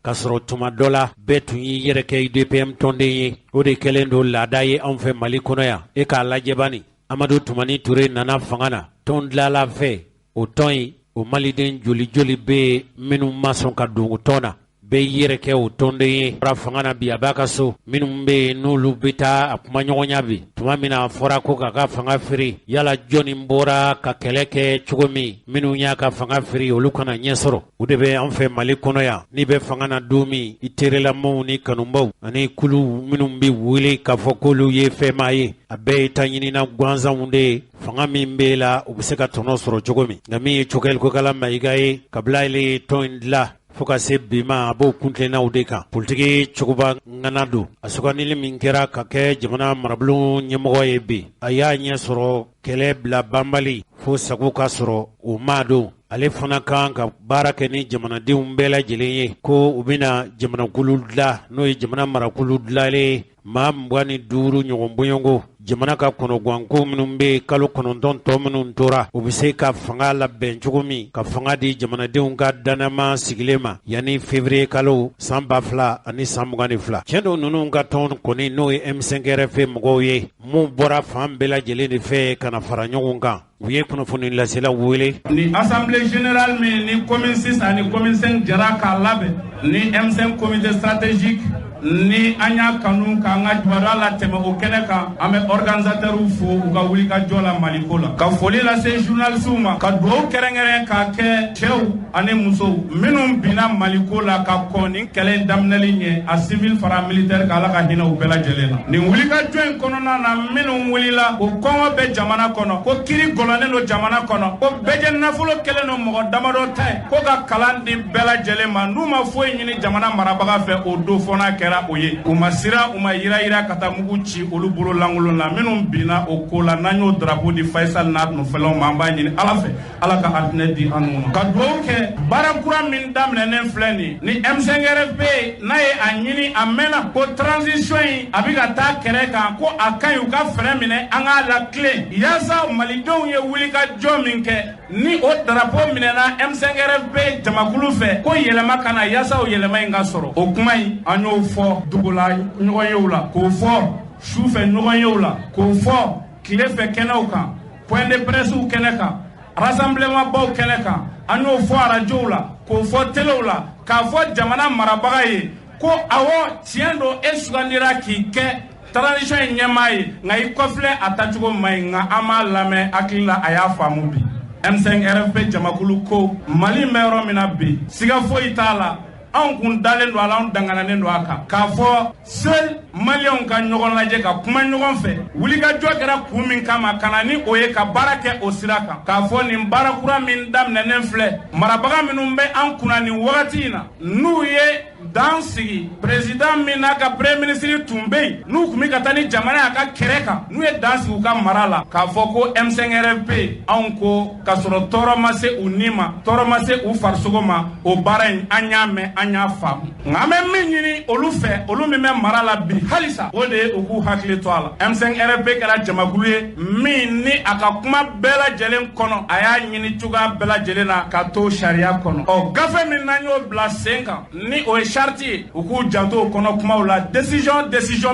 k'a sɔrɔ tuma dɔ la bɛɛ tun y'i yɛrɛ kɛ UDPM tɔnden ye, o de kɛlen don laada ye anw fɛ Mali kɔnɔ yan. E k'a lajɛ bani, Amadu Tumani Ture nana fanga na tɔn dilanla fɛ. O tɔn in, o maliden joli joli bɛ yen minnu ma sɔn ka don o tɔn na? Bɛɛ y'i yɛrɛ kɛ o tɔnden ye. Bɔra fanga na bi, a b'a ka so. Minnu bɛ yen n'olu bɛ taa a kuma ɲɔgɔnya bi, tuma min na a fɔra ko k'a ka fanga firi, yala jɔnni bɔra ka kɛlɛ kɛ cogo min minnu y'a ka fanga firi olu kana ɲɛ sɔrɔ? O de bɛ an fɛ Mali kɔnɔ yan. N'i bɛ fanga na don min, i terelamaw ni kanubaw ani kulu minnu bɛ wele k'a fɔ k'olu ye fɛnmaa ye, a bɛɛ ye ta ɲinina gansanw de ye. Fanga min b'e la, u bɛ se ka tɔnɔ sɔrɔ cogo min. Nka min ye Choguel Kokala Mayiga ye, kabila ale ye tɔn in dilan fo ka se bi ma, a b'o kuntilennaw de kan. Politiki cogoba ŋana don. A sugandili min kɛra ka kɛ jamana marabulon ɲɛmɔgɔ ye bi, a y'a ɲɛ sɔrɔ kɛlɛ bila banbali fo sago ka sɔrɔ o ma don. Ale fana kan ka baara kɛ ni jamanadenw bɛɛ lajɛlen ye, ko u bɛna jamanakulu dilan, n'o ye jamana marakulu dilanlen ye, maa 25 ɲɔgɔn bɔɲɔgɔnko. Jamana ka kɔnɔganko minnu bɛ kalo 9 tɔ minnu tora, u bɛ se ka fanga labɛn cogo min ka fanga di jamanadenw ka dannama sigilen ma yanni février kalo san 2022. Tiɲɛ don, ninnu ka tɔn kɔni, n'o ye M5RFP mɔgɔw ye, mun bɔra fan bɛɛ lajɛlen de fɛ ka na fara ɲɔgɔn kan, u ye kunnafoni laselaw wele. Ni assemblée générale min ni commune 6 ani commune 5 jɛra k'a labɛn ni M5 comité stratégique, ni an y'a kanu k'an ka kibaruya latɛmɛ o kɛnɛ kan, an bɛ organisateurs fo u ka wulikajɔ la Maliko la, ka foli lase journalistes ma, ka dugawu kɛrɛnkɛrɛn k'a kɛ cɛw ani musow minnu binna Maliko la ka kɔn nin kɛlɛ in daminɛli ɲɛ, a civil fara militaire kan. Ala ka hinɛ u bɛɛ lajɛlen na. Nin wulikajɔ in kɔnɔna na, minnu wulila o kɔngɔ bɛ jamana kɔnɔ, ko kiri gɔlɔnnen don jamana kɔnɔ, ko bɛɛ nafolo kɛlen don mɔgɔ damadɔ ta ye, ko ka kalan di bɛɛ lajɛlen ma, n'u ma foyi ɲini jamana marabaga fɛ, o don fɔ n'a kɛra o ye, u ma siran, u ma yira yira ka taa mugu ci olu bolo lankolon la. Minnu binna o ko la, n'an y'o drapeau di Faisal n'a nɔfɛlaw ma, an b'a ɲini Ala fɛ, Ala ka alijinɛ di an ma. Ka dugawu kɛ baara kura min daminɛnen filɛ nin ni M5RFP n'a ye a ɲini a mɛnna ko transition in a bɛ ka taa kɛrɛ kan, ko a ka ɲi, u ka fɛɛrɛ minɛ an k'a latilen yaasa malidenw ye wulikajɔ min kɛ, ni o drapeau minɛna M5RFP jamakulu fɛ, ko yɛlɛma ka na yaasa o yɛlɛma in ka sɔrɔ. O kuma in, an y'o fɔ dugu la ɲɔgɔnyew la, k'o fɔ sufɛ ɲɔgɔnyew la, k'o fɔ tile fɛ kɛnɛw kan, point de presse kɛnɛ kan, rassemblement baw kɛnɛ kan, an y'o fɔ arajow la, k'o fɔ telew la, k'a fɔ jamana marabaga ye ko awɔ, tiɲɛ don, e sugandira k'i kɛ transition in ɲɛmaa ye, nka i kɔfilɛ a tacogo man ɲi. Nka an m'a lamɛn, hakili la a y'a faamu bi. M5RFP jamakulu ko Mali bɛ yɔrɔ min na bi, siga foyi t'a la, anw kun dalen don a la, anw danganalen don a kan k'a fɔ seul Maliyɛnw ka ɲɔgɔn lajɛ ka kuma ɲɔgɔn fɛ. Wulikajɔ kɛra kun min kama, ka na ni o ye ka baara kɛ o sira kan, k'a fɔ nin baara kura min daminɛnen filɛ, marabaga minnu bɛ an kunna nin wagati in na, n'u ye dan sigi président min n'a ka premier ministre tun bɛ yen, n'u tun bɛ ka taa ni jamana y'a ka kɛrɛ kan, n'u ye dan sigi u ka mara la, k'a fɔ ko M5RFP, anw ko k'a sɔrɔ tɔɔrɔ ma se u ni ma, tɔɔrɔ ma se u farisogo ma, o baara in an y'a mɛn, an y'a faamu. Nka an bɛ min ɲini olu fɛ, olu min bɛ mara la bi halisa, o de ye u k'u hakili to a la. M5RFP kɛra jamakulu ye min ni a ka kuma bɛɛ lajɛlen kɔnɔ, a y'a ɲini cogoya bɛɛ lajɛlen na ka to sariya kɔnɔ. Ɔ gafe min n'an y'o bila sen kan, ni o ye charte ye, u k'u janto o kɔnɔ kumaw la. Décision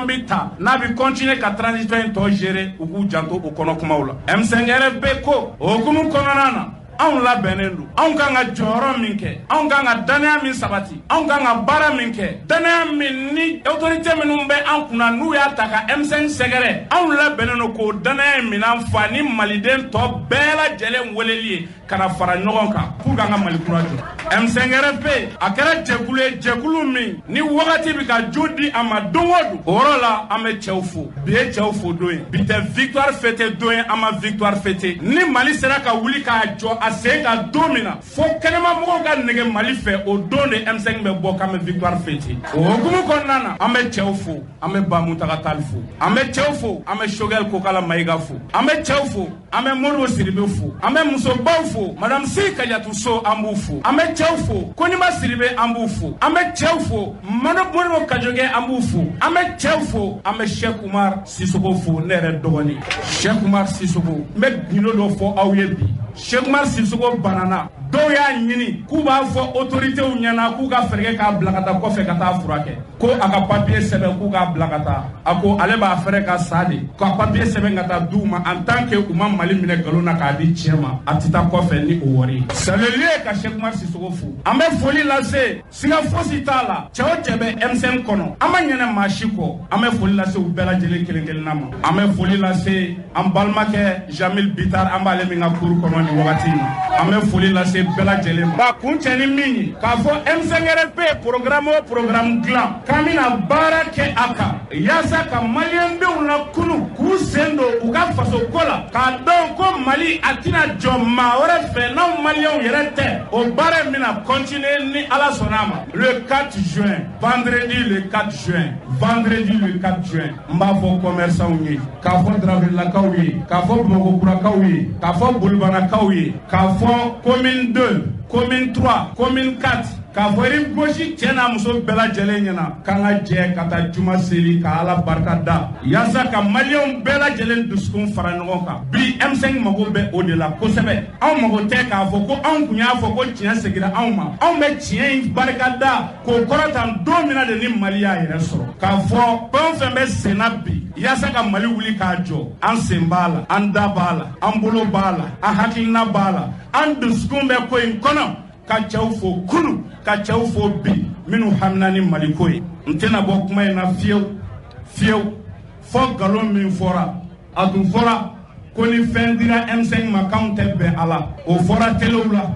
bɛ ta n'a bɛ continuer ka transition in tɔ gérer, u k'u janto o kɔnɔ kumaw la. M5RFP ko o hukumu kɔnɔna na, anw labɛnnen don, anw kan ka jɔyɔrɔ min kɛ, anw kan ka danaya min sabati, anw kan ka baara min kɛ, danaya min ni autorité minnu bɛ an kunna n'u y'a ta ka M5 sɛgɛrɛ, anw labɛnnen don k'o danaya in minɛn fa ni maliden tɔ bɛɛ lajɛlen weleli ye ka na fara ɲɔgɔn kan pour k'an ka Mali kura jɔ. M5RFP a kɛra jɛkulu ye, jɛkulu min ni wagati bɛ ka jo di a ma don o don. O yɔrɔ la, an bɛ cɛw fo. Bi ye cɛw fo don ye, bi tɛ victoire fêter don ye, an ma victoire fêter. Ni Mali sera ka wuli k'a jɔ a sen kan don min na, fo kɛnɛma mɔgɔw ka nege Mali fɛ, o don de M5 bɛ bɔ k'an bɛ victoire fêter. O hukumu kɔnɔna na, an bɛ cɛw fo, an bɛ Ba Mountaga Tall fo, an bɛ cɛw fo, an bɛ Choguel Kokalla Maïga fo, an bɛ cɛw fo, an bɛ Modibo Sidibé fo, an bɛ musobaw fo, Madame Sy Kadiatou Sow an b'u fo, an bɛ cɛw fo, Konima Sidibé an b'u fo, an bɛ cɛw fo, Modibo Kadiogé an b'u fo, an bɛ cɛw fo, an bɛ Cheikh Oumar Sissoko fo, ne yɛrɛ dɔgɔnin Cheikh Oumar Sissoko. N bɛ gundo dɔ fɔ aw ye bi. Cheikh Oumar Sissoko banana, dɔw y'a ɲini k'u b'a fɔ autorités ɲɛna k'u ka fɛɛrɛ k'a bila ka taa kɔfɛ ka taa furakɛ, ko a ka papier sɛbɛn k'u k'a bila ka taa. A ko ale b'a fɛrɛ ka sa de ka papier sɛbɛn ka taa d'u ma, en tant que u ma Mali minɛ nkalon na k'a di tiɲɛ ma, a tɛ taa kɔfɛ ni o wari ye. C'est le lieu ka Cheikh Oumar Sissoko fo. An bɛ foli lase, siga fosi t'a la, cɛ o cɛ bɛ M5 kɔnɔ, an ma ɲinɛ maa si kɔ, an bɛ foli lase u bɛɛ lajɛlen kelen kelenna ma. An bɛ foli lase an balimakɛ Jamil Bitar, an b'ale min ka kuru kɔnɔ nin wagati in na, an bɛ foli lase bɛɛ lajɛlen ma. Ka kun cɛ ni min ye, k'a fɔ M5RFP programme o programme dilan k'an bɛna baara kɛ a kan yaasa ka maliyɛndenw lakunu k'u sen don u ka faso ko la, k'a dɔn ko Mali a tɛna jɔ maa wɛrɛ fɛ n'anw maliyɛnw yɛrɛ tɛ. O baara in bɛna continuer ni Ala sɔnna a ma. Le 4 juin, vendredi le 4 juin, vendredi le 4 juin, n b'a fɔ commerçants ye, k'a fɔ Darabilakaw ye, k'a fɔ Bamakɔkurakaw ye, k'a fɔ Bolibanakaw ye, k'a fɔ commune 2, commune 3, commune 4, k'a fɔ rive gauche cɛ n'a muso bɛɛ lajɛlen ɲɛna k'an ka jɛ ka taa juma seli ka Ala barika da yaasa ka maliyɛnw bɛɛ lajɛlen dusukun fara ɲɔgɔn kan. Bi M5 mago bɛ o de la kosɛbɛ. Anw mago tɛ k'a fɔ ko anw tun y'a fɔ ko tiɲɛ seginna anw ma. Anw bɛ tiɲɛ in barika da k'o kɔrɔtan don min na de ni Mali y'a yɛrɛ sɔrɔ, k'a fɔ fɛn o fɛn bɛ sen na bi yaasa ka Mali wuli k'a jɔ, an sen b'a la, an da b'a la, an bolo b'a la, an hakilina b'a la, an dusukun bɛ ko in kɔnɔ. Ka cɛw fo kunu, ka cɛw fo bi minnu hamina ni Maliko ye. N tɛna bɔ kuma in na fiyewu fiyewu fɔ nkalon min fɔra. A tun fɔra ko ni fɛn dira M5 ma k'anw tɛ bɛn a la. O fɔra telew la,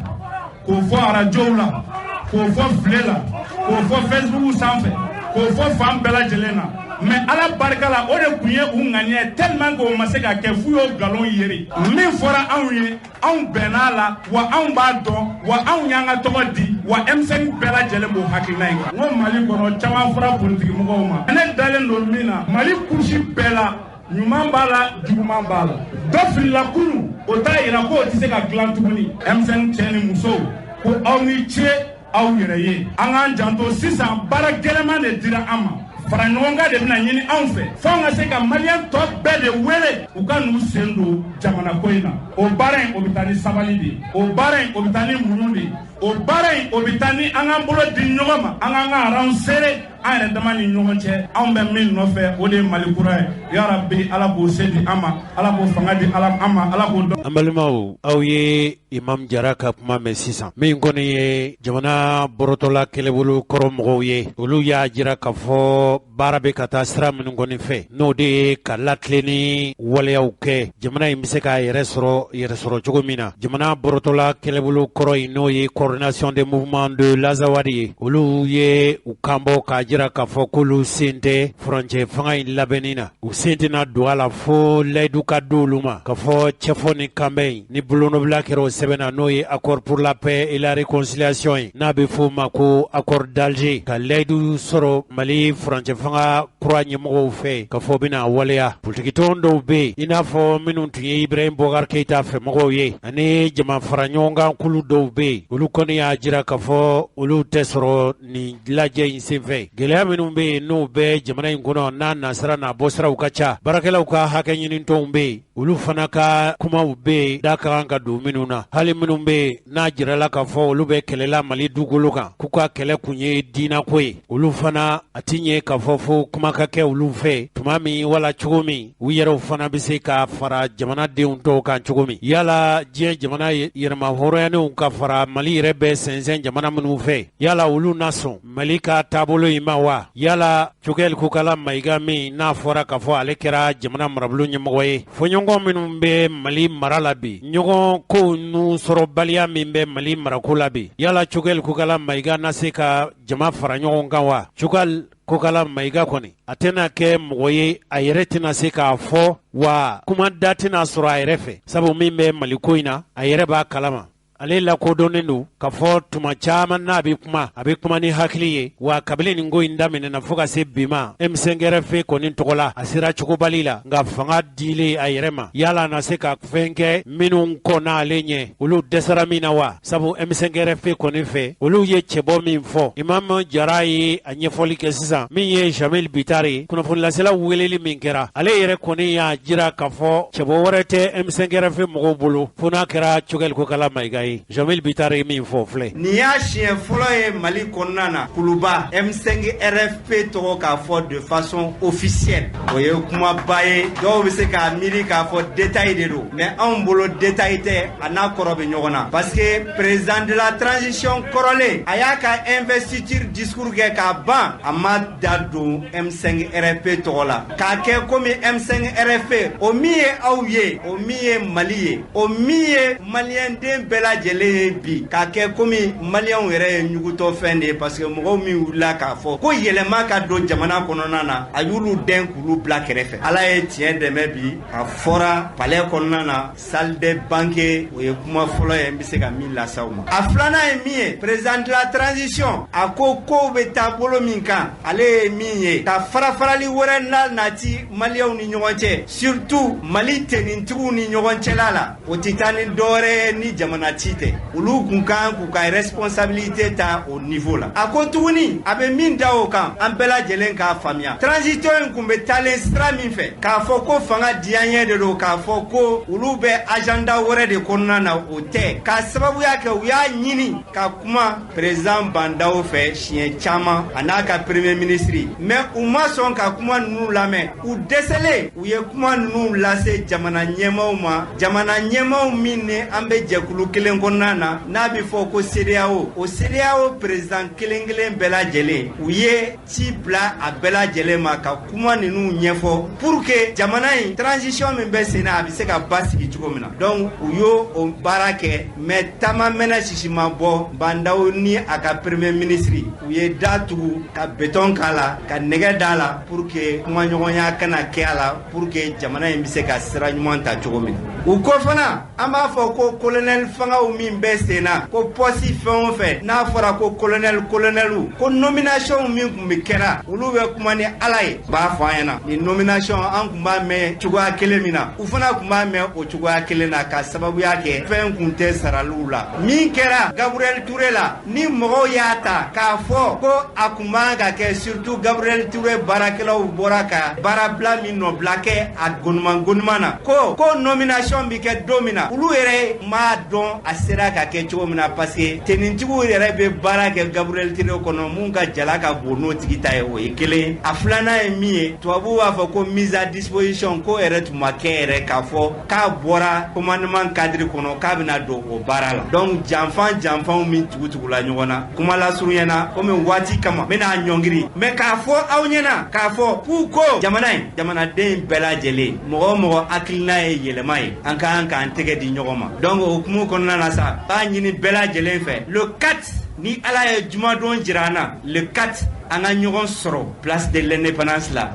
k'o fɔ arajow la, k'o fɔ file la, k'o fɔ Facebook sanfɛ, k'o fɔ fan bɛɛ lajɛlen na. Mais Ala barika la, o de tun ye u ŋaniya, tellement que o ma se ka kɛ, f'u y'o nkalon yeri. Min fɔra anw ye, anw bɛnn'a la, wa anw b'a dɔn, wa anw y'an ka tɔgɔ di, wa M5 bɛɛ lajɛlen b'o hakilina in kan. N ko Mali kɔnɔ caman fɔra politiki mɔgɔw ma, ne dalen don min na, Mali couche bɛɛ la, ɲuman b'a la, juguman b'a la. Dɔ filila kunu, o t'a yira k'o tɛ se ka dilan tuguni. M5 cɛ ni musow, ko aw ni ce aw yɛrɛ ye. An k'an janto sisan, baara gɛlɛman de dira an ma. Fara ɲɔgɔn kan de bɛna ɲini anw fɛ, f'anw ka se ka maliyɛn tɔ bɛɛ de wele u ka n'u sen don jamana ko in na. O baara in, o bɛ taa ni sabali de ye, o baara in, o bɛ taa ni muɲu de ye, o baara in, o bɛ taa ni an k'an bolo di ɲɔgɔn ma, an k'an ka aranw seere an yɛrɛ dama ni ɲɔgɔn cɛ. Anw bɛ min nɔfɛ, o de ye Mali kura ye. Yarabi, Ala k'o se di an ma, Ala k'o fanga di an ma, Ala k'o dɔn. An balimaw, aw ye Imam Jara ka kuma mɛn sisan. Min kɔni ye jamana bɔrɔtɔla kɛlɛbolo kɔrɔ mɔgɔw ye, olu y'a jira k'a fɔ baara bɛ ka taa sira minnu kɔni fɛ, n'o de ye ka latilenni waleyaw kɛ, jamana in bɛ se k'a yɛrɛ sɔrɔ, yɛrɛ sɔrɔ cogo min na. Jamana bɔrɔtɔla kɛlɛbolo kɔrɔ in, n'o ye Coordination des mouvements de l'Azawad ye, olu ye u kanbɔ k'a jira. jira k'a fɔ k'olu sen tɛ furancɛ fanga in labɛnni na, u sen tɛna don a la fo layidu ka di olu ma k'a fɔ cɛfɔ ni kanbɛn in ni bolonɔbila kɛra o sɛbɛn na, n'o ye accord pour la paix et la réconciliation ye, n'a bɛ f'o ma ko accord d'Alger, ka layidu sɔrɔ Mali furancɛ fanga kura ɲɛmɔgɔw fɛ k'a fɔ bɛna waleya. Politikitɔn dɔw bɛ yen, i n'a fɔ minnu tun ye Ibrahim Boubacar Keïta fɛmɔgɔw ye, ani jama fara ɲɔgɔn kan kulu dɔw bɛ yen, olu kɔni y'a jira k'a fɔ olu tɛ sɔrɔ nin lajɛ in senfɛ. Gɛlɛya minnu bɛ yen n'o bɛ jamana in kɔnɔ, n'a nasira n'a bɔsiraw ka ca, baarakɛlaw ka hakɛ ɲinitɔnw bɛ yen, olu fana ka kumaw bɛ yen, da ka kan ka don minnu na. Hali minnu bɛ yen n'a jirala k'a fɔ olu bɛ kɛlɛla Mali dugukolo kan, k'u ka kɛlɛ kun ye diinako ye, olu fana a ti ɲɛ k'a fɔ fo kuma ka kɛ olu fɛ tuma min wala cogo min u yɛrɛw fana bɛ se ka fara jamanadenw tɔw kan cogo min. Yala diɲɛ jamana yɛrɛmahɔrɔnyanenw ka fara Mali yɛrɛ bɛ sɛnsɛn jamana minnu fɛ, yala olu na sɔn Mali ka taabolo in ma wa? Yala Choguel Kokalla Maïga min n'a fɔra k'a fɔ ale kɛra jamana marabolo ɲɛmɔgɔ ye, fɔɲɔgɔn minnu bɛ Mali mara la bi, ɲɔgɔn kow n'u sɔrɔbaliya min bɛ Mali marako la bi, yala Choguel Kokalla Maïga na se ka jama fara ɲɔgɔn kan wa? Choguel Kokalla Maïga kɔni a tɛna kɛ mɔgɔ ye a yɛrɛ tɛna se k'a fɔ, wa kuma da tɛna sɔrɔ a yɛrɛ fɛ, sabu min bɛ Mali ko in na a yɛrɛ b'a kalama. Ale lakodɔnnen don k'a fɔ tuma caman n'a bɛ kuma, a bɛ kuma ni hakili ye. Wa kabini nin ko in daminɛna fo ka se bi ma, M5 RFP kɔni tɔgɔ la a sera cogobali la, nka fanga dilen a yɛrɛ ma, yala a na se ka fɛn kɛ minnu kɔnna ale ɲɛ, olu dɛsɛra min na wa? Sabu M5 RFP kɔni fɛ, olu ye cɛbɔ min fɔ, Imam Jara ye a ɲɛfɔli kɛ sisan, min ye Jamil Bittar ye, kunnafonilasela weleli min kɛra, ale yɛrɛ kɔni y'a jira k'a fɔ cɛbɔ wɛrɛ tɛ M5 RFP mɔgɔw bolo fo n'a kɛra Choguel Kokalla Maïga ye. Jamil Bittar ye min fɔ filɛ. Nin y'a siɲɛ fɔlɔ ye Mali kɔnɔna na, Kuluba M5 RFP tɔgɔ k'a fɔ de façon officielle, o ye kumaba ye. Dɔw bɛ se k'a miiri k'a fɔ détail de don, mais anw bolo détail tɛ, a n'a kɔrɔ bɛ ɲɔgɔn na, parce que président de la transition kɔrɔlen, a y'a ka investiture discours kɛ k'a ban, a ma da don M5 RFP tɔgɔ la, k'a kɛ komi M5 RFP o min ye aw ye, o min ye Mali ye, o min ye maliyɛnden bɛɛ lajɛlen ye bi, k'a kɛ komi maliyɛnw yɛrɛ ye ɲugutɔ fɛn de ye, parce que mɔgɔw min wulila k'a fɔ ko yɛlɛma ka don jamana kɔnɔna na, a y'olu dɛn k'olu bila kɛrɛfɛ. Ala ye tiɲɛ dɛmɛ bi, a fɔra palais kɔnɔna na, salle des banquets, o ye kuma fɔlɔ ye n bɛ se ka min lase aw ma. A filanan ye min ye, président de la transition a ko kow bɛ taa bolo min kan, ale ye min ye ka fara farali wɛrɛ na nati maliyɛnw ni ɲɔgɔn cɛ, surtout Mali tenitigiw ni ɲɔgɔn cɛla la, o tɛ taa ni dɔwɛrɛ ye ni jamana ci tɛ. Olu kun kan k'u ka responsabilité ta o niveau la. A ko tuguni a bɛ min da o kan, an bɛɛ lajɛlen k'a faamuya, transition in kun bɛ taalen sira min fɛ, k'a fɔ ko fanga diyaɲɛ de don, k'a fɔ ko olu bɛ agenda wɛrɛ de kɔnɔna na, o tɛ, k'a sababuya kɛ u y'a ɲini ka kuma président Bah N'Daw fɛ siɲɛ caman, a n'a ka premier ministre, mais u ma sɔn ka kuma ninnu lamɛn. U dɛsɛlen, u ye kuma ninnu lase jamana ɲɛmaaw ma, jamana ɲɛmaaw min ni an bɛ jɛkulu kelen kɔnɔna na, n'a bɛ fɔ ko CEDEAO. O CEDEAO président kelen kelen bɛɛ lajɛlen, u ye ci bila a bɛɛ lajɛlen ma ka kuma ninnu ɲɛfɔ pour que jamana in transition min bɛ sen na, a bɛ se ka basigi cogo min na. Donc u y'o o baara kɛ, mais taama mɛnɛ sisi ma bɔ. Bah N'Daw ni a ka premier ministre, u ye da tugu ka béton k'a la, ka nɛgɛ d'a la, pour que kumaɲɔgɔnya kana kɛ a la, pour que jamana in bɛ se ka sira ɲuman ta cogo min na. U ko fana, an b'a fɔ ko colonel fangaw min bɛ sen na, ko poste fɛn o fɛn n'a fɔra ko colonel, colonel, ko nomination min tun bɛ kɛra, olu bɛ kuma ni Ala ye, b'a fɔ an ɲɛna nin nomination, an tun b'a mɛn cogoya kelen min na, u fana tun b'a mɛn o cogoya kelen na, ka sababuya kɛ fɛn kun tɛ saraliw la. Min kɛra Gabriel Touré la, ni mɔgɔw y'a ta k'a fɔ ko a kun man ka kɛ, surtout Gabriel Touré baarakɛlaw bɔra ka baarabila min nɔbila kɛ a goniman goniman na, ko nomination bɛ kɛ don min na, olu yɛrɛ m'a dɔn a sera ka kɛ cogo min na, parce que tenitigiw yɛrɛ bɛ baara kɛ Gabriel Touré kɔnɔ, mun ka jala ka bon n'o tigi ta ye, o ye kelen. A filanan ye min ye, tubabuw b'a fɔ ko mise à disposition, ko yɛrɛ tun ma kɛ yɛrɛ k'a fɔ k'a bɔra commandement cadre kɔnɔ k'a bɛna don o baara la. Donc janfan janfanw min tugutugula ɲɔgɔn na, kuma lasurunya na, komi waati kama n bɛna ɲɔngiri, mais k'a fɔ aw ɲɛna k'a fɔ k'u ko jamana in, jamanaden bɛɛ lajɛlen, mɔgɔ o mɔgɔ hakilina ye yɛlɛma ye, an ka kan k'an tɛgɛ di ɲɔgɔn ma. Donc o hukumu kɔnɔna na sa, b'a ɲini bɛɛ lajɛlen fɛ, le 4 Ni Ala ye jumadon jira an na, le 4, an ka ɲɔgɔn sɔrɔ place de l'indépendance la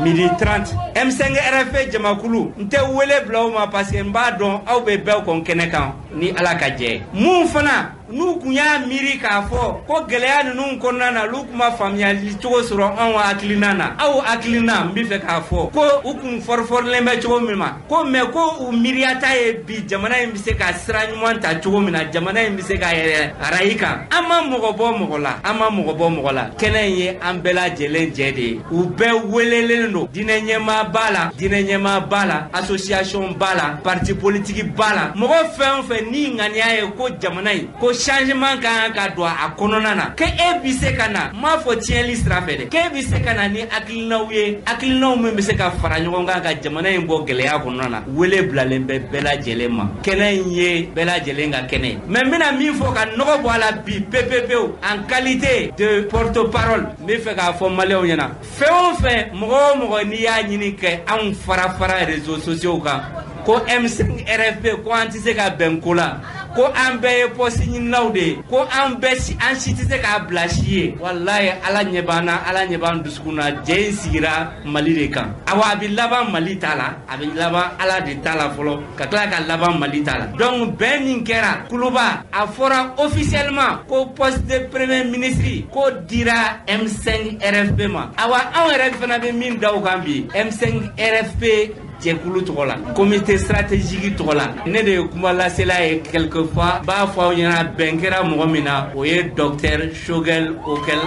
midi 30. M5 RFP jamakulu, n tɛ wele bila aw ma parce que n b'a dɔn aw bɛ bɛɛ kɔn kɛnɛ kan ni Ala ka jɛ. Mun fana n'u kun y'a miiri k'a fɔ ko gɛlɛya ninnu kɔnɔna na, olu kun ma faamuyali cogo sɔrɔ anw hakilina na, aw hakilina, n bɛ fɛ k'a fɔ ko u kun fɔrifɔrilen bɛ cogo min ma ko, mais ko u miiriyata ye bi jamana in bɛ se ka sira ɲuman ta cogo min na, jamana in bɛ se ka yɛlɛ arayi kan. An ma mɔgɔ bɔ mɔgɔ la, an ma mɔgɔ bɔ mɔgɔ la. Kɛnɛ in ye an bɛɛ lajɛlen jɛ de ye. U bɛɛ welelen don. Diinɛ ɲɛmaa b'a la, diinɛ ɲɛmaa b'a la, association b'a la, parti politique b'a la, mɔgɔ fɛn o fɛn ni ŋaniya ye ko jamana in ko changement ka kan ka don a kɔnɔna na, k'e bɛ se ka na, n m'a fɔ tiɲɛli sira fɛ dɛ, k'e bɛ se ka na ni hakilinaw ye, hakilinaw min bɛ se ka fara ɲɔgɔn kan ka jamana in bɔ gɛlɛya kɔnɔna na. Wele bilalen bɛ bɛɛ lajɛlen ma. Kɛnɛ in ye bɛɛ lajɛlen ka kɛnɛ ye. Mais n bɛna min fɔ ka nɔgɔ bɔ a la bi pepepewu, en qualité de porte-parole, n bɛ fɛ k'a fɔ maliyɛnw ɲɛna, fɛn o fɛn, mɔgɔ o mɔgɔ n'i y'a ɲini ka anw fara fara réseaux sociaux kan ko M5 RFP ko an tɛ se ka bɛn ko la, ko an bɛɛ ye poste ɲininaw de ye, ko an bɛɛ si, an si tɛ se k'a bila si ye, walayi, Ala ɲɛ b'an na, Ala ɲɛ b'an dusukun na. Jɛ in sigira Mali de kan. Awa, a bɛ laban Mali ta la, a bɛ laban Ala de ta la fɔlɔ, ka tila ka laban Mali ta la. Donc bɛn min kɛra Kuluba, a fɔra officiellement ko poste de premier ministre ko dira M5 RFP ma. Awa, anw yɛrɛ fana bɛ min da o kan bi, M5 RFP jɛkulu tɔgɔ la, comité stratégique tɔgɔ la, ne de ye kuma lasela ye. Quelquefois n b'a fɔ aw ɲɛna, bɛn kɛra mɔgɔ min na, o ye docteur Choguel Kokalla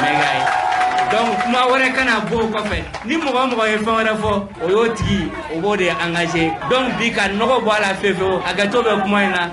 Maïga ye. Donc kuma wɛrɛ kana bɔ o kɔfɛ. Ni mɔgɔ o mɔgɔ ye fɛn wɛrɛ fɔ, o y'o tigi, o b'o de engagé. Donc bi ka nɔgɔ bɔ a la fewu fewu. Hakɛto bɛ kuma in na,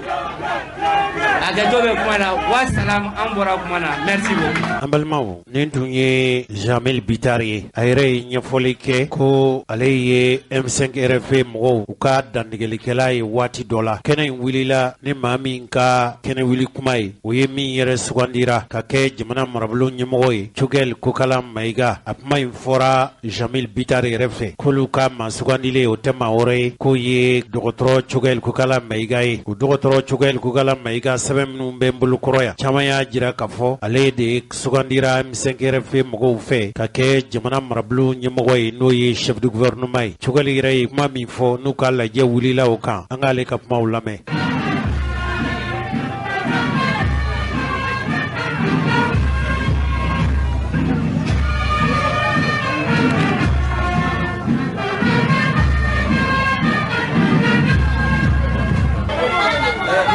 hakɛto bɛ kuma in na. Wa salam, an bɔra kuma na. Merci beaucoup. An balimaw, nin tun ye Jeamille Bittar ye. A yɛrɛ ye ɲɛfɔli kɛ ko ale ye M5 RFP mɔgɔw u ka dantigɛlikɛla ye waati dɔ la. Kɛnɛ in wulila ni maa min ka kɛnɛ wuli kuma ye, o ye min yɛrɛ sugandira ka kɛ jamana marabolo ɲɛmɔgɔ ye, Choguel Kokalla Maïga. A kuma in fɔra Jeamille Bittar yɛrɛ fɛ k'olu ka maa sugandilen, o tɛ maa wɛrɛ ye, k'o ye dɔgɔtɔrɔ Choguel Kokalla Maïga ye. O dɔgɔtɔrɔ Choguel Kokalla Maïga, sɛbɛn minnu bɛ n bolo kɔrɔ yan, caman y'a jira k'a fɔ ale de sugandira M5 RFP mɔgɔw fɛ ka kɛ jamana marabolo ɲɛmɔgɔ ye, n'o ye chef de gouvernement ye. Choguel yɛrɛ ye kuma min fɔ n'u ka lajɛ wulila o kan, an k'ale ka kumaw lamɛn.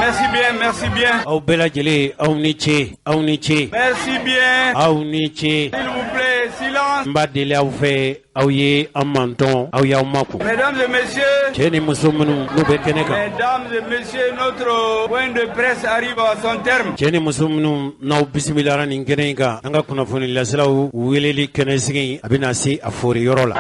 Merci bien, merci bien. Aw bɛɛ lajɛlen, aw ni ce, aw ni ce. Merci bien. Aw ni ce. S'il vous plaît, silence. N b'a deli aw fɛ, aw ye an mantɔn, aw y'aw makun. Mesdames et messieurs, Cɛ ni muso minnu n'u bɛ kɛnɛ kan, mesdames et messieurs, notre point de presse arrive à son terme. Cɛ ni muso minnu n'aw bisimilara nin kɛnɛ in kan, an ka kunnafoni laselaw weleli kɛnɛsigi, a bɛna se a fori yɔrɔ la.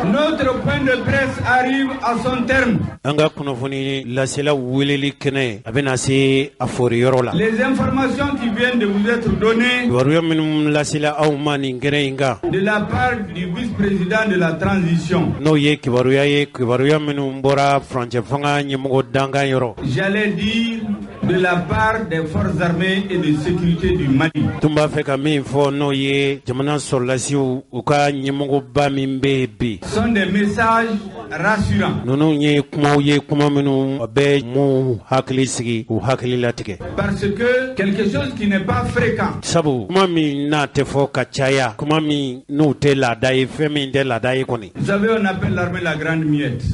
Notre point de presse arrive à son terme. An ka kunnafoni laselaw weleli kɛnɛ, a bɛna se a fori yɔrɔ la. Les informations qui viennent de vous être données Kibaruya minnu lasela aw ma nin kɛnɛ in kan, de la part du vice-président de la transition, n'o ye kibaruya ye, kibaruya minnu bɔra furancɛ fanga ɲɛmɔgɔ dankan yɔrɔ, j'allais dire de la part des forces armées et de sécurité du Mali, tun b'a fɛ ka min fɔ, n'o ye jamana sɔrɔlasiw u ka ɲɛmɔgɔba min bɛ yen bi, sont des messages rassurants. Ninnu ye kumaw ye, kuma minnu bɛ mun hakili sigi, k'u hakili latigɛ. Parce que quelque chose qui n'est pas fréquent, Sabu kuma min n'a tɛ fɔ ka caya, kuma min n'u tɛ laada ye, fɛn min tɛ laada ye kɔni. Vous savez, on appelle l'armée la grande muette.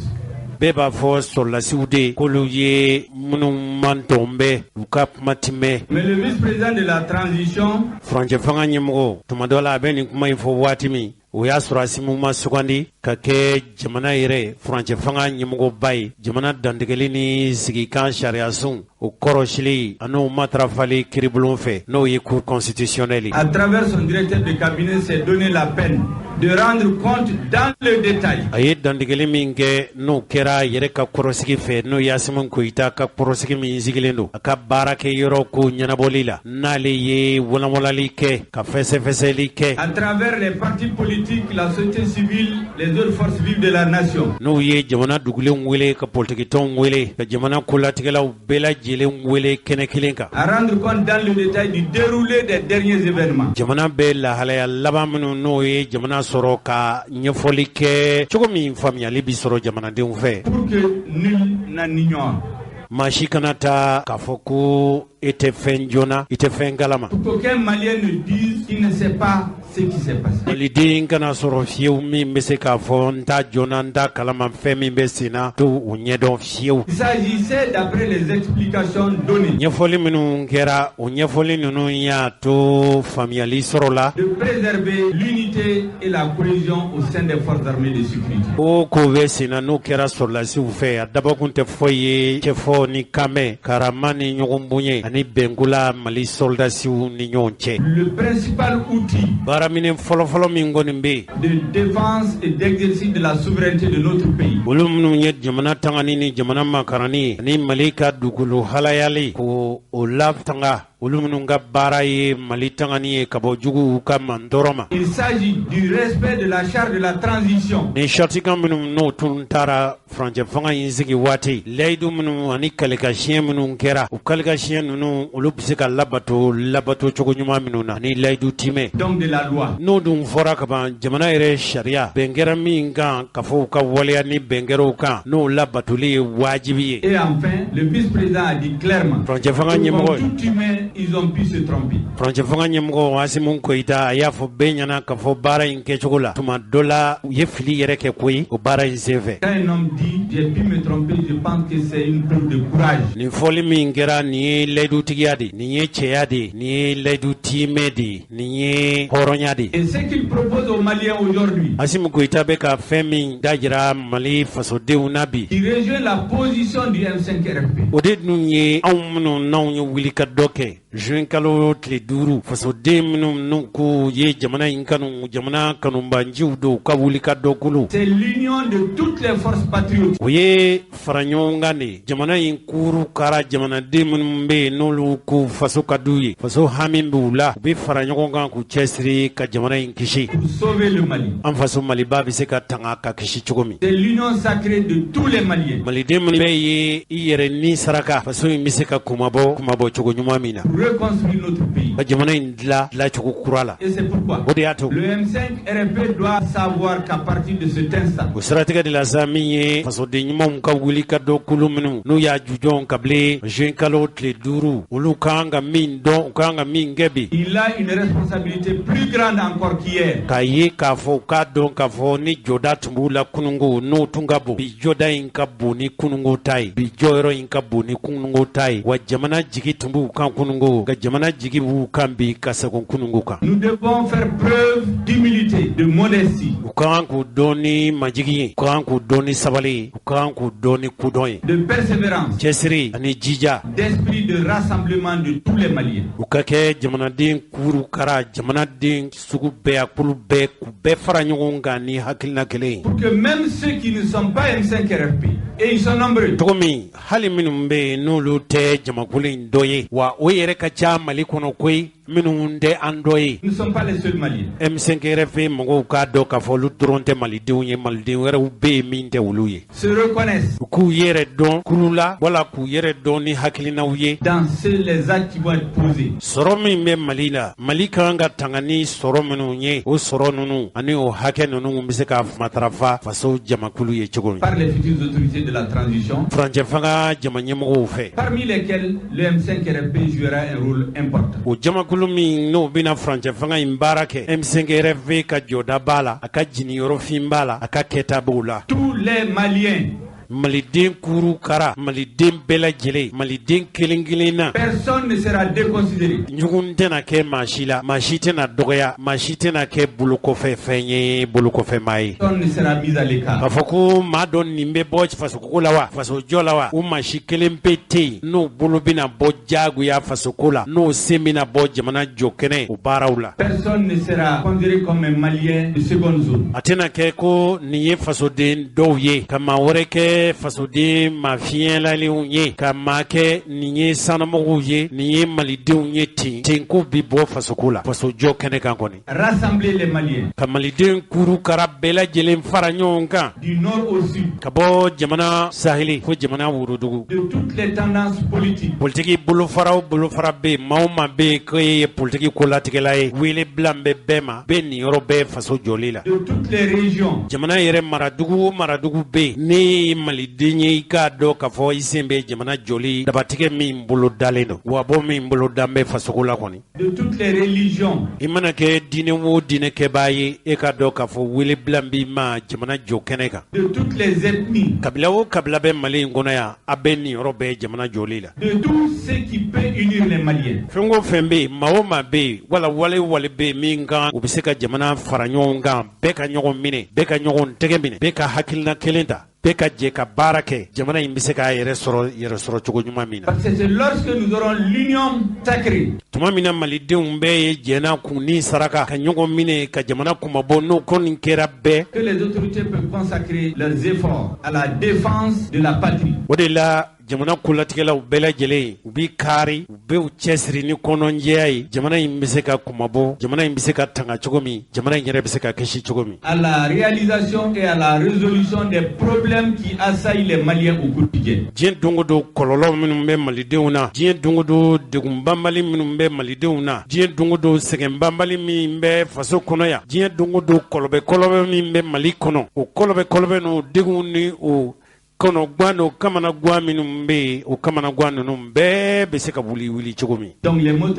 Bɛɛ b'a fɔ sɔrɔlasiw de k'olu ye minnu man tɔn bɛ u ka kuma ti mɛn. Mais le vice-président de la transition, Furancɛ fanga ɲɛmɔgɔ, tuma dɔ la a bɛ nin kuma in fɔ waati min, o y'a sɔrɔ Assimi ma sugandi ka kɛ jamana yɛrɛ furancɛ fanga ɲɛmɔgɔba ye. Jamana dantigɛli ni sigikan sariyasun o kɔrɔsili an'o matarafali kiribulon fɛ, n'o ye Cour constitutionnelle ye, à travers son directeur de cabinet, s'est donné la peine de De rendre compte dans le détail. A ye dantigɛli min kɛ, n'o kɛra a yɛrɛ ka kɔrɔsigi fɛ, n'o ye Asimi Goyita ka kɔrɔsigi min sigilen don a ka baarakɛ yɔrɔ ko ɲɛnabɔli la, n'ale ye walanwalali kɛ ka fɛsɛfɛsɛli kɛ. À travers les partis politiques, la société civile, les autres forces vives de la nation. N'u ye jamana dugulenw wele, ka politikitɔnw wele, ka jamana kolatigɛlaw bɛɛ lajɛlen wele kɛnɛ kelen kan. À rendre compte dans le détail du déroulé des derniers événements. Jamana bɛ lahalaya laban minnu, n'o ye jamana sɔrɔ, ka ɲɛfɔli kɛ cogo min faamuyali bi sɔrɔ jamanadenw fɛ. Pour que nul n'en ignore. Maa si kana taa k'a fɔ ko e tɛ fɛn joona, i tɛ fɛn kalama. Pour qu'aucun Malien ne dise qu'il ne sait pas ce qui s'est passé. Maliden kana sɔrɔ fiyewu min bɛ se k'a fɔ n t'a joona, n t'a kalama, fɛn min bɛ sen na to o ɲɛdɔn fiyewu. Il s'agissait, d'après les explications données, Ɲɛfɔli minnu kɛra, o ɲɛfɔli ninnu y'a to faamuyali sɔrɔ la. de préserver l'unité et la cohésion au sein des forces armées de sécurité. Ko ko bɛ sen na, n'o kɛra sɔrɔlasiw fɛ, a dabɔkun tɛ foyi ye cɛfɔ ni kanmɛ, karama ni ɲɔgɔn bonya ani bɛnkola Mali sɔrɔdasiw ni ɲɔgɔn cɛ. Le principal outil Baaraminɛ fɔlɔfɔlɔ min kɔni bɛ yen de défense et d'exercice de la souveraineté de notre pays. olu minnu ye jamana tangani ni jamana makarani ye ani Mali ka dugukolo halayali ko o latanga, olu minnu ka baara ye Mali tangani ye ka bɔ juguw ka mantɔɔrɔ ma. Il s'agit du respect de la charte de la transition. Ni saritikan minnu, n'o tun taara furancɛ fanga in sigi waati, layidu minnu ani kalikasiɲɛ minnu kɛra, o kalikasiɲɛ ninnu, olu bɛ se ka labato labato cogo ɲuman minnu na ni layidu timɛ. Donc de la loi. N'o dun fɔra ka ban, jamana yɛrɛ sariya bɛn kɛra min kan, ka fɔ u ka waleya ni bɛn kɛra kan, n'o labatoli ye wajibi ye. Et enfin, le vice-président a dit clairement Furancɛ fanga ɲɛmɔgɔ que comme tout humain, ils ont pu se tromper. Furancɛ fanga ɲɛmɔgɔ Asimu Koyita, a y'a fɔ bɛɛ ɲɛna k'a fɔ baara in kɛcogo la, tuma dɔ la u ye fili yɛrɛ kɛ koyi o baara in senfɛ. Quand un homme dit j'ai pu me tromper, je pense que c'est une preuve de courage. Nin fɔli min kɛra, nin ye layidutigiya de, nin ye cɛya de, nin ye layidu tiimɛ de, nin ye hɔrɔnya de. Et ce qu'il propose aux Maliens aujourd'hui, Asimu Koyita bɛ ka fɛn min dajira Mali fasodenw na bi, qui rejoint la position du M5 RFP. o de dun ye anw minnu n'anw ye wuli ka dɔ kɛ juin kalo tile 5, fasoden minnu n'u ko ye jamana in kanu, jamana kanubanjiw don, ka wuli ka dɔ kulu. C'est l'union de toutes les forces patriotiques. O ye fara ɲɔgɔn kan de, jamana in kuuru kara, jamanaden minnu bɛ yen, n'olu ko faso ka d'u ye, faso hami b'u la, u bɛ fara ɲɔgɔn kan k'u cɛsiri ka jamana in kisi. Pour sauver le Mali. An faso Maliba bɛ se ka tanga ka kisi cogo min. C'est l'union sacrée de tous les Maliens. Maliden minnu bɛɛ ye i yɛrɛ ni saraka, faso in bɛ se ka kumabɔ kumabɔ cogo ɲuman min na. Pour reconstruire notre pays. Ka jamana in dilan dilancogo kura la. Et c'est pourquoi O de y'a to le M5 RFP doit savoir qu'à partir de cet instant, o siratigɛ de la sa, min ye fasoden ɲumanw ka wuli ka dɔ kulu minnu n'u y'a jujɔn kabini juin kalo tile 5, olu kan ka min dɔn, u kan ka min kɛ bi, il a une responsabilité plus grande encore qu'hier. K'a ye k'a fɔ, u k'a dɔn k'a fɔ ni jɔda tun b'u la kunungo, n'o tun ka bon, bi jɔda in ka bon ni kunungo ta ye, bi jɔyɔrɔ in ka bon ni kunungo ta ye. Wa jamana jigi tun b'u kan kunungo, nka jamana jigi b'u kan bi ka segin kunungo kan. Nous devons faire preuve d'humilité, de modestie, U ka kan k'u dɔn ni majigi ye, u ka kan k'u dɔn ni sabali ye, u ka kan k'u dɔn ni kodɔn ye, de persévérance, cɛsiri ani jija, d'esprit de rassemblement de tous les Maliens. U ka kɛ jamanaden kuru kara, jamanaden sugu bɛɛ, a kulu bɛɛ, k'u bɛɛ fara ɲɔgɔn kan ni hakilina kelen ye. Pour que même ceux qui ne sont pas M5 RFP, et ils sont nombreux, Cogo min hali minnu bɛ yen, n'olu tɛ jamakulu in dɔ ye, wa o yɛrɛ ka ca Mali kɔnɔ koyi, minnu tɛ an dɔ ye. nous ne sommes pas les seuls Maliens. M5 RFP mɔgɔw k'a dɔn k'a fɔ olu dɔrɔn tɛ malidenw ye, maliden wɛrɛw bɛ yen min tɛ olu ye. Se reconnaissent U k'u yɛrɛ dɔn kulu la, wala k'u yɛrɛ dɔn ni hakilinaw ye. dans les actes qui vont être posés. Sɔrɔ min bɛ Mali la, Mali ka kan ka tanga ni sɔrɔ minnu ye, o sɔrɔ ninnu ani o hakɛ ninnu bɛ se ka matarafa faso jamakulu ye cogo min. Par les futures autorités de la transition, Furancɛ fanga jama ɲɛmɔgɔw fɛ, parmi lesquelles le M5 RFP jouera un rôle important. O jamakulu min n'o bɛna furancɛ fanga in baara kɛ, M5 RFP ka jɔda b'a la, a ka jinniyɔrɔfin b'a la, a ka kɛta b'o la. Tous les Maliens Maliden kuru kara, maliden bɛɛ lajɛlen, maliden kelen kelen na. Personne ne sera déconsidéré. Ɲugun tɛna kɛ maa si la, maa si tɛna dɔgɔya, maa si tɛna kɛ bolokɔfɛ fɛn ye, bolokɔfɛ maa ye. Personne ne sera mis à l'écart. K'a fɔ ko maa dɔ nin bɛ bɔ fasoko la wa, fasojɔ la wa, o maa si kelen pe tɛ yen n'o bolo bɛna bɔ diyagoya fasoko la, n'o sen bɛna bɔ jamana jɔ kɛnɛ o baaraw la. Personne ne sera considéré comme un Malien de seconde zone. A tɛna kɛ ko nin ye fasoden dɔw ye ka maa wɛrɛ kɛ fasoden maa fiɲɛlalenw ye, ka maa kɛ nin ye sanumɔgɔw ye, nin ye malidenw ye ten ten, ko bi bɔ fasoko la, fasojɔ kɛnɛ kan kɔni. Rassembler les Maliens. Ka maliden kuru kara bɛɛ lajɛlen fara ɲɔgɔn kan. Du nord au sud. Ka bɔ jamana saheli fo jamana worodugu. De toutes les tendances politiques. Politiki bolofara o bolofara bɛ yen, maa o maa bɛ yen k'e ye politiki kolatigɛla ye, wele bila bɛ bɛɛ ma, bɛɛ niyɔrɔ bɛ faso jɔli la. De toutes les régions. Jamana yɛrɛ maradugu o maradugu bɛ yen, ne ye maliden ye, i k'a dɔn k'a fɔ i sen bɛ jamana jɔli dabatigɛ min bolo dalen don, wa bɔ min bolo dan bɛ fasoko la kɔni. De toutes les religions. I mana kɛ diinɛ o diinɛ kɛbaa ye, e k'a dɔn k'a fɔ wele bila b'i ma jamana jɔ kɛnɛ kan. De toutes les ethnies. Kabila o kabila bɛ Mali in kɔnɔ yan, a bɛɛ niyɔrɔ bɛ jamana jɔli la. De tout ce qui peut unir les Maliens. Fɛn o fɛn bɛ yen, maa o maa bɛ yen, wala wale wale bɛ yen min kan u bɛ se ka jamana fara ɲɔgɔn kan, bɛɛ ka ɲɔgɔn minɛ, bɛɛ ka ɲɔgɔn tɛgɛ minɛ, bɛɛ ka hakilina kelen ta, bɛɛ ka jɛ ka baara kɛ, jamana in bɛ se k'a yɛrɛ sɔrɔ yɛrɛ sɔrɔ cogo ɲuman min na. Parce que c'est lorsque nous aurons l'union sacrée. Tuma min na malidenw bɛɛ ye jɛnna kun ni saraka ka ɲɔgɔn minɛ ka jamana kunmabɔ, n'o kɔni kɛra bɛɛ. Que les autorités peuvent consacrer leurs efforts à la défense de la patrie. O de la jamana kolatigɛlaw bɛɛ lajɛlen u b'i kari, u bɛ u cɛsiri ni kɔnɔnjɛya ye, jamana in bɛ se ka kunmabɔ, jamana in bɛ se ka tanga cogo min, jamana in yɛrɛ bɛ se ka kisi cogo min. À la réalisation et à la résolution des problèmes qui assaillent les Maliens au quotidien. Diɲɛ don o don kɔlɔlɔ minnu bɛ malidenw na, diɲɛ don o don degun banbali minnu bɛ malidenw na, diɲɛ don o don sɛgɛn banbali min bɛ faso kɔnɔ yan, diɲɛ don o don kɔlɔbɛ kɔlɔbɛ min bɛ Mali kɔnɔ, o kɔlɔbɛ kɔlɔbɛ n'o degun ni o kɔnɔguwan n'o kamanaguwan minnu bɛ yen, o kamanaguwan ninnu bɛɛ bɛ se ka wuli wuli cogo min. Donc les mots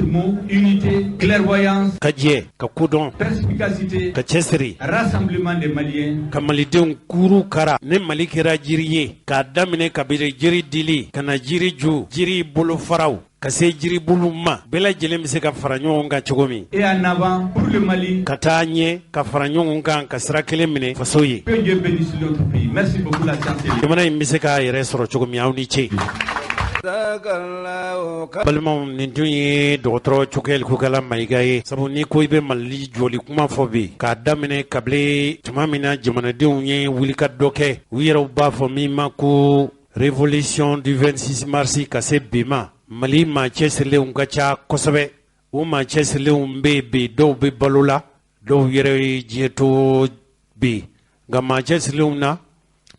unité, clairvoyance, ka jɛ, ka kodɔn, perspicacité, ka cɛsiri, rassemblement des Maliens, ka malidenw kuru kara. Ni Mali kɛra jiri ye, k'a daminɛ kabini jiri dili ka na jiri ju, jiri bolofaraw, ka se jiribulu ma, bɛɛ lajɛlen bɛ se ka fara ɲɔgɔn kan cogo min. Et en avant pour le Mali. Ka taa ɲɛ, ka fara ɲɔgɔn kan, ka sira kelen minɛ faso ye. Que Dieu bénisse notre pays. Merci beaucoup la science. Jamana in bɛ se k'a yɛrɛ sɔrɔ cogo min, aw ni ce. Balimaw, nin tun ye dɔgɔtɔrɔ Choguel Kokalla Maïga ye. Sabu n'i ko i bɛ Mali jɔli kuma fɔ bi, k'a daminɛ kabini tuma min na jamanadenw ye wulikajɔ kɛ, u yɛrɛw b'a fɔ min ma ko révolution du 26 mars, ka se bi ma, Mali maa cɛsirilenw ka ca kosɛbɛ. O maa cɛsirilenw bɛ yen bi, dɔw bɛ balo la, dɔw yɛrɛ ye diɲɛ to bi. Nka maa cɛsirilenw na,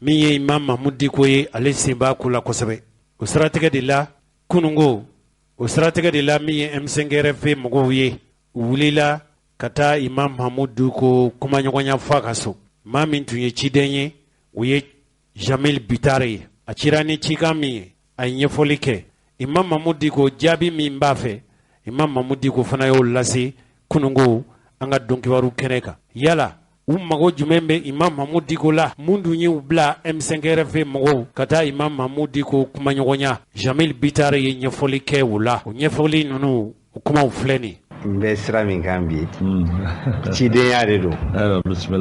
min ye Imam Mahmoud Dicko ye, ale sen b'a ko la kosɛbɛ. O siratigɛ de la kununko, o siratigɛ de la min ye M5RFP mɔgɔw ye, u wulila ka taa Imam Mahmoud Dicko kumaɲɔgɔnya fɔ a ka so. Maa min tun ye ciden ye, o ye Jamil Bittar ye. A cira ni cikan min ye, a ye ɲɛfɔli kɛ. Imam Mahmoud Dicko jaabi min b'a fɛ, Imam Mahmoud Dicko fana y'o lase kununko an ka donkibaru kɛnɛ kan. Yala u mago jumɛn bɛ Imam Mahmoud Dicko la? Mun dun y'u bila M5RFP mɔgɔw ka taa Imam Mahmoud Dicko kumaɲɔgɔnya? Jamil Bittar ye ɲɛfɔli kɛ o la. O ɲɛfɔli ninnu, o kumaw filɛ nin. N bɛ sira min kan bi, cidenya de don.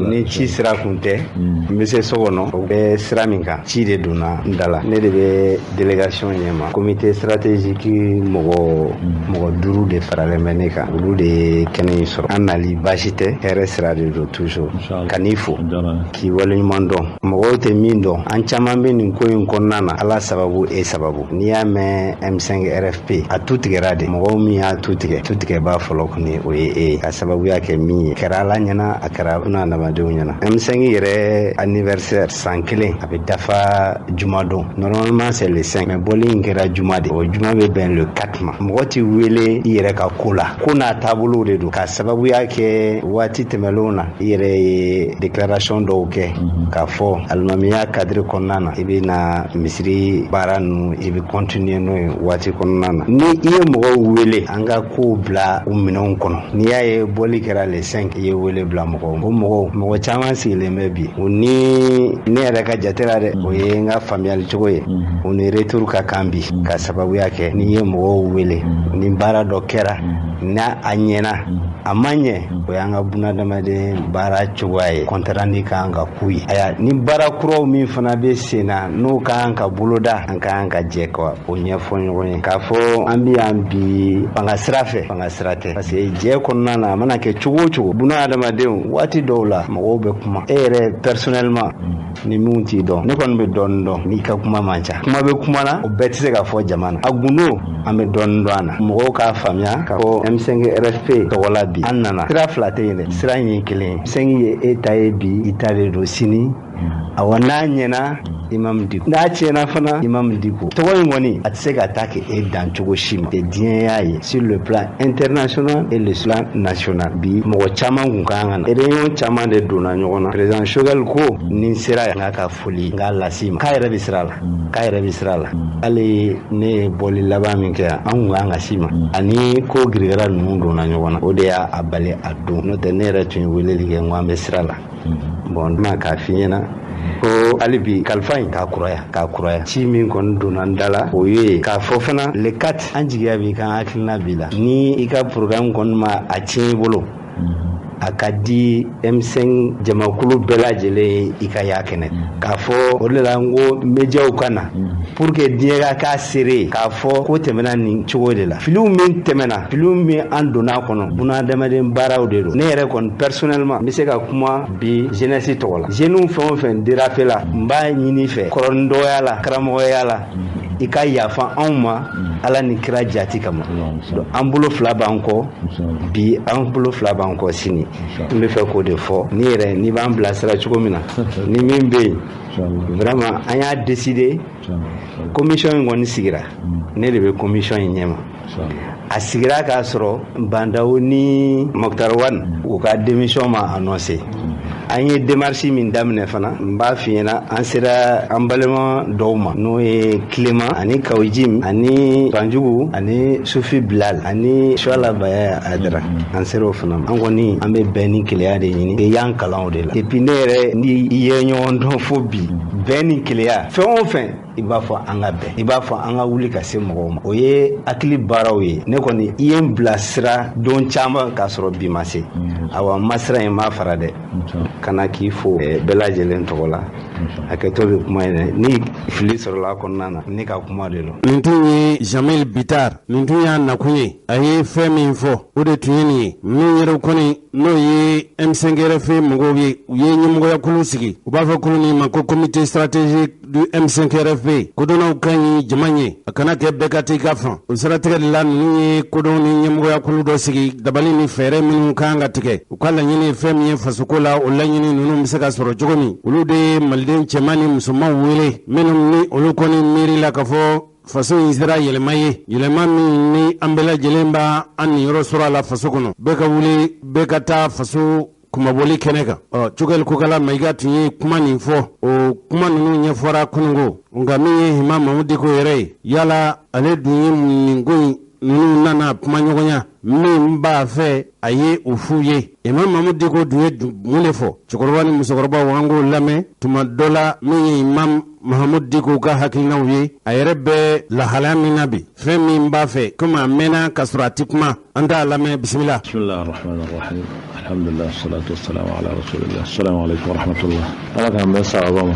Ni ci sira kun tɛ, n bɛ se so kɔnɔ. O bɛ sira min kan, ci de donna n da la. Ne de bɛ délégation ɲɛma, comité stratégique mɔgɔ mɔgɔ duuru de faralen bɛ ne kan, olu de ye kɛnɛ in sɔrɔ. An nali baasi tɛ, hɛrɛ sira de don toujours. Ka n'i fo k'i waleɲuman dɔn. Mɔgɔw tɛ min dɔn, an caman bɛ nin ko in kɔnɔna na, Ala sababu, e sababu. N'i y'a mɛn M5 RFP, a tu tigɛra de. Mɔgɔw min y'a tu tigɛ, tu tigɛba fɔlɔ kɔni, o ye e ye. Ka sababuya kɛ min ye, kɛra Ala ɲɛna, a kɛra adamadenw ɲɛna. M5 yɛrɛ anniversaire san kelen a bɛ dafa jumadon. Normalement c'est le 5, mais bɔli in kɛra juma de, o juma bɛ bɛn le 4 ma. Mɔgɔ ti wele i yɛrɛ ka ko la, ko n'a taabolo de don. Ka sababuya kɛ waati tɛmɛnlenw na, i yɛrɛ ye déclaration dɔw kɛ k'a fɔ alimamiya cadre kɔnɔna na, i bɛ na misiri baara ninnu, i bɛ continuer n'o ye waati kɔnɔna na. Ni i ye mɔgɔw wele, an ka kow bila u minɛnw kɔnɔ. N'i y'a ye bɔli kɛra le 5, i ye wele bila mɔgɔw ma. O mɔgɔ caman sigilen bɛ bi, o ni ne yɛrɛ ka jate la dɛ, o ye n ka faamuyali cogo ye, o ni retour ka kan bi, ka sababuya kɛ n'i ye mɔgɔw wele, ni baara dɔ kɛra, n'a a ɲɛna, a ma ɲɛ, o y'an ka bunadamaden baara cogoya ye, compte rendu kan ka k'u ye. Aya, ni baara kuraw min fana bɛ sen na, n'o kan ka boloda, an kan ka jɛ ka o ɲɛfɔ ɲɔgɔn ye, k'a fɔ an bɛ yan bi fanga sira fɛ, fanga sira tɛ, parce que jɛ kɔnɔna na, a mana kɛ cogo o cogo, bunadamadenw waati dɔw la mɔgɔw bɛ kuma, e yɛrɛ personnellement ni min t'i dɔn, ne kɔni bɛ dɔɔnin dɔn, n'i ka kuma man ca, kuma bɛ kuma na, o bɛɛ tɛ se ka fɔ jama na, a gundo an bɛ dɔɔnin dɔn a na, mɔgɔw k'a faamuya k'a fɔ M5 RFP tɔgɔ la bi, an nana sira fila tɛ yen dɛ, sira in ye kelen ye, M5 ye e ta ye bi, i ta de don sini, awa n'a ɲɛna Imam Dicko, n'a tiɲɛna fana Imam Dicko, tɔgɔ in kɔni a tɛ se ka taa k'e dan cogo si ma, diɲɛ y'a ye sur le plan international et le plan national. Bi mɔgɔ caman kun kan ka na, réunion caman de donna ɲɔgɔn na, président Choguel ko ni n sera yan, n k'a ka foli n k'a lase ma, k'a yɛrɛ bɛ sira la, k'a yɛrɛ bɛ sira la, hali ne ye bɔli laban min kɛ yan, an kun kan ka s'i ma, ani ko girigara ninnu donna ɲɔgɔn na, o de y'a bali a don, n'o tɛ ne yɛrɛ tun ye weleli kɛ, n ko an bɛ sira la. Bon, n bɛna k'a f'i ɲɛna ko hali bi kalifa in k'a kuraya, ci min kɔni donna n da la, o ye k'a fɔ fana le 4, an jigiya b'i kan, hakilina b'i la, ni i ka programme kɔni ma a tiɲɛ i bolo, a ka di M5 jamakulu bɛɛ lajɛlen ye i ka y'a kɛnɛ, k'a fɔ o de la n ko médiaw ka na pour que diɲɛ ka k'a seere k'a fɔ ko tɛmɛna nin cogo de la, filiw min tɛmɛna, filiw min an donna a kɔnɔ, bunadamaden baaraw de don. Ne yɛrɛ kɔni personnellement n bɛ se ka kuma bi jeunesse tɔgɔ la, jeunes fɛn o fɛn dérapé la, n b'a ɲini fɛ kɔrɔni dɔgɔya la, karamɔgɔya la, i ka yafa anw ma Ala ni kira jati kama. An bolo fila b'an kɔ bi, an bolo fila b'an kɔ sini. N bɛ fɛ k'o de fɔ, ni yɛrɛ n'i b'an bilasira cogo min na, ni min bɛ yen vraiment an y'a décider, commission in kɔni sigira, ne de bɛ commission in ɲɛma. A sigira k'a sɔrɔ Bandaw ni Moctar Ouane u ka démission ma annoncé. An ye démarche min daminɛ fana, n b'a f'i ɲɛna, an sera an balima dɔw ma, n'o ye Clément ani Kawujim ani Banjugu ani Sufi Bilal ani Suala Baya Adara, an sera o fana ma. An kɔni an bɛ bɛn ni keleya de ɲini, e y'an kalan o de la. Et puis ne yɛrɛ ni i ye ɲɔgɔn dɔn fo bi, bɛn ni keleya fɛn o fɛn, i b'a fɔ an ka bɛn, i b'a fɔ an ka wuli ka se mɔgɔw ma, o ye hakili baaraw ye. Ne kɔni i ye n bilasira don caman k'a sɔrɔ bi ma se, awa n ma sira in ma fara dɛ, ka na k'i fo bɛɛ lajɛlen tɔgɔ la. Hakɛto bɛ kuma in dɛ, ni fili sɔrɔla a kɔnɔna na, ne ka kuma de don. Nin tun ye Jamil Bitar, nin tun y'a nakun ye, a ye fɛn min fɔ o de tun ye nin ye. Min yɛrɛ kɔni n'o ye M5 RFP mɔgɔw ye, u ye ɲɛmɔgɔyakulu sigi, u b'a fɔ kulu nin ma ko comité stratégique du M5 RFP. Kodɔnnaw ka ɲi jama ye, a kana kɛ bɛɛ ka t'i ka fan. O siratigɛ de la, ninnu ye kodɔn ni ɲɛmɔgɔyakulu dɔ sigi, dabali ni fɛɛrɛ minnu kan ka tigɛ, u ka laɲini ye fɛn min ye fasoko la, o laɲini ninnu bɛ se ka sɔrɔ cogo min. Olu de ye maliden cɛman ni musomanw wele, minnu ni olu kɔni miiri la k'a fɔ faso in sera yɛlɛma ye, yɛlɛma min ni an bɛɛ lajɛlen b'a an niyɔrɔ sɔrɔ a la faso kɔnɔ. Bɛɛ ka wuli, bɛɛ ka taa faso kumabɔli kɛnɛ kan. Ɔ, Choguel Kokalla Maïga tun ye kuma nin fɔ, o kuma ninnu ɲɛfɔra kununko. Nka min ye Imam Mahmoud Dicko yɛrɛ ye, yala ale dun ye nin ko in ninnu nana kuma ɲɔgɔnya min b'a fɛ a ye o f'u ye. Imam Mahmoud Dicko dun ye mun de fɔ? Cɛkɔrɔba ni musokɔrɔbaw, an k'o lamɛn tuma dɔ la. Min ye Imam Mahmoud Dicko ka hakilinaw ye, a yɛrɛ bɛ lahalaya min na bi, fɛn min b'a fɛ, komi a mɛnna ka sɔrɔ a ti kuma, an t'a lamɛn. Bisimila. Bismillah ar-Rahman ar-Rahim. Alhamdulillah, salatu wassalamu ala rasulillah. Assalamu alaikum wa rahmatullah. Ala k'an bɛn sababa ma.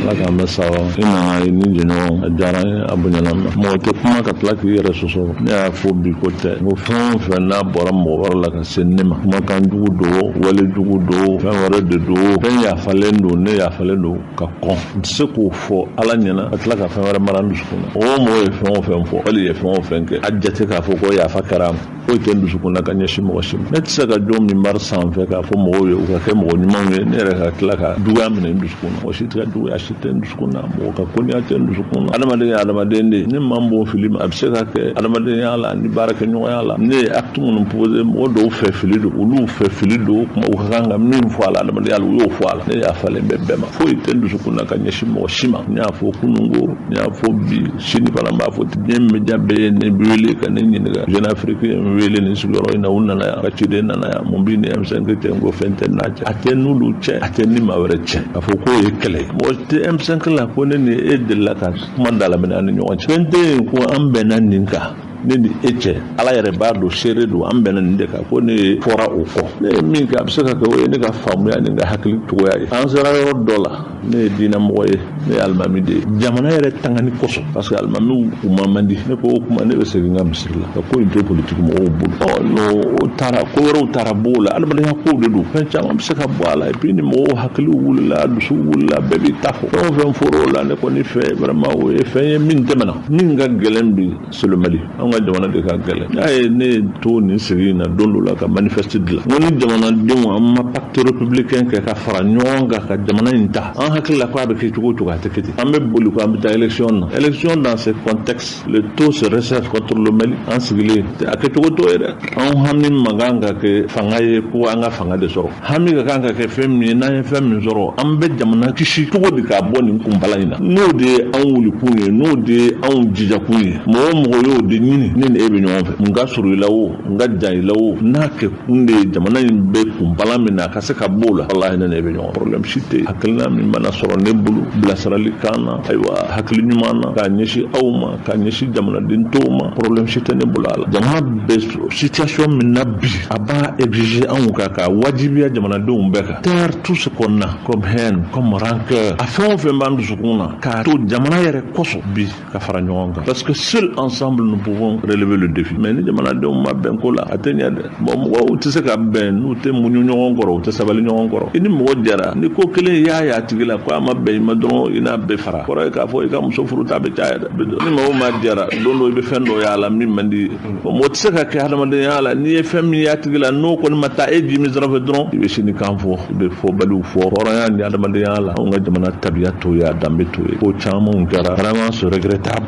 Ala k'an bɛn sababa ma. I nana i ni jɛɲɔgɔn, a diyara n ye, a bonyana n ma. Mɔgɔ tɛ kuma ka tila k'i yɛrɛ sɔsɔ. Ne y'a fɔ bi ko tɛ. N ko fɛn o fɛn n'a bɔra mɔgɔ wɛrɛ la ka se ne ma, kumakan jugu don, wale jugu don, fɛn wɛrɛ de don, fɛn yafalen don, ne yafalen don ka kɔn. N tɛ se k'o fɔ Ala ɲɛna ka tila ka fɛn wɛrɛ mara n dusukun na. O mɔgɔ ye fɛn o fɛn fɔ, wali ye fɛn o fɛn kɛ, a jate k'a fɔ ko yafa kɛra a ma. Foyi tɛ n dusukun na ka ɲɛsin mɔgɔ si ma. Ne tɛ se ka jɔ minbar sanfɛ k'a fɔ mɔgɔw ye u ka kɛ mɔgɔ ɲumanw ye, ne yɛrɛ ka tila ka juguya minɛ n dusukun na. Mɔgɔ si tɛ ka juguya si tɛ n dusukun na, mɔgɔ ka koniya tɛ n dusukun na. Adamaden ye adamaden de ye, ni maa bon fili ma, a bɛ se ka kɛ adamadenya la ni baarakɛɲɔgɔnya la. Ne ye acte minnu posé, mɔgɔ dɔw fɛ fili don, olu fɛ fili don, kuma u ka kan ka min fɔ a la adamadenya la, u y'o fɔ a la. Ne yafalen bɛ bɛɛ ma, foyi tɛ n dusukun na ka ɲɛsin mɔgɔ si ma. N y'a fɔ kununko, n y'a fɔ bi, sini fana n b'a fɔ. Diɲɛ média bɛɛ ye ne wele ka ne ɲininka. Jeune Afrique ye n wele nin sigiyɔrɔ in na, u nana yan, ka ciden nana yan, mun b'i ni M5 cɛ? N ko fɛn tɛ n'a cɛ, a tɛ n'olu cɛ, a tɛ ni maa wɛrɛ cɛ. K'a fɔ k'o ye kɛlɛ ye, mɔgɔ tɛ M5 la ko ne ni e delila ka kuma dalaminɛ an ni ɲɔgɔn cɛ. Fɛn tɛ yen ko an bɛnna nin kan, ne ni e cɛ. Ala yɛrɛ b'a dɔn, seere don, an bɛnna nin de kan ko ne fɔra o kɔ. Ne ye min kɛ, a bɛ se ka kɛ o ye ne ka faamuya ni n ka hakili cogoya ye. An sera yɔrɔ dɔ la, ne ye diinɛmɔgɔ ye, ne ye alimami de ye, jamana yɛrɛ tangani kosɔn, parce que alimamiw u ma man di. Ne ko o kuma, ne bɛ segin n ka misiri la ka ko in to politiki mɔgɔw bolo. Ɔ n'o o taara, ko wɛrɛw taara b'o la, adamadenya kow de don, fɛn caman bɛ se ka bɔ a la. Et puis ni mɔgɔw hakiliw wulila, dusu wulila, bɛɛ b'i ta fɔ. Fɛn o fɛn fɔra o la, ne kɔni fɛ vraiment o ye fɛn ye min tɛmɛna. Min ka gɛlɛn bi, c'est le Mali, an ka jamana de ka gɛlɛn. N'a ye ne to nin sigi in na don dɔ la ka manifeste dilan, n ko ni jamanadenw an ma pacte républicain kɛ ka fara ɲɔgɔn kan ka jamana in ta, an hakili la ko a bɛ kɛ cogo o cogo, a tɛ kɛ ten. An bɛ boli ko an bɛ taa élection na, élection dans ce contexte, le taux se resserre contre le Mali. An sigilen a kɛ cogo t'o ye dɛ. Anw hami man kan ka kɛ fanga ye ko an ka fanga de sɔrɔ. Hami ka kan ka kɛ fɛn min ye, n'an ye fɛn min sɔrɔ, an bɛ jamana kisi cogo di k'a bɔ nin kunbala in na? N'o de ye anw wulikun ye, n'o de ye anw jijakun ye, mɔgɔ o mɔgɔ y'o de ɲini, ne ni e bɛ ɲɔgɔn fɛ. N ka surun i la o, n ka jan i la o, n'a kɛ kun de ye jamana in bɛ kunbala min na, a ka se ka bɔ o la, walahi ne ni e bɛ ɲɔgɔn. Problème si tɛ yen. Hakilina min mana sɔrɔ ne bolo bilasirali kan na, ayiwa, hakili ɲuman na k'a ɲɛsin aw ma, k'a ɲɛsin jamanaden tɔw ma, problème si tɛ ne bolo a la. Jamana bɛ situation min na bi, a b'a exiger anw kan, ka wajibiya jamanadenw bɛɛ kan, taire tout ce qu'on a comme haine, comme rancœur, a fɛn o fɛn b'an dusukun na, k'a to jamana yɛrɛ kosɔn bi ka fara ɲɔgɔn kan, parce que seul ensemble nous pouvons relever le défi. Mais ni jamanadenw ma bɛn ko la, a tɛ ɲɛ dɛ. Bon, mɔgɔw tɛ se ka bɛn n'u tɛ muɲu ɲɔgɔn kɔrɔ, u tɛ sabali ɲɔgɔn kɔrɔ. I ni mɔgɔ jɛra ni ko kelen y'a ye a tigi la ko a ma bɛn i ma dɔrɔn, i n'a bɛɛ fara kɔrɔ ye k'a fɔ i ka muso furu ta bɛ caya dɛ. Ni mɔgɔw ma jɛra, don dɔ i bɛ fɛn dɔ y'a la min man di. Mɔgɔ tɛ se ka kɛ hadamadenya la, n'i ye fɛn min y'a tigi la, n'o kɔni ma taa e ji min sira fɛ dɔrɔn, i bɛ sini kan fɔ, i bɛ fɔbaliw fɔ. Hɔrɔnya ni adamadenya la, anw ka jamana tabiya t'o ye, a danbe t'o ye. Ko camanw kɛra, vraiment c'est regrettable,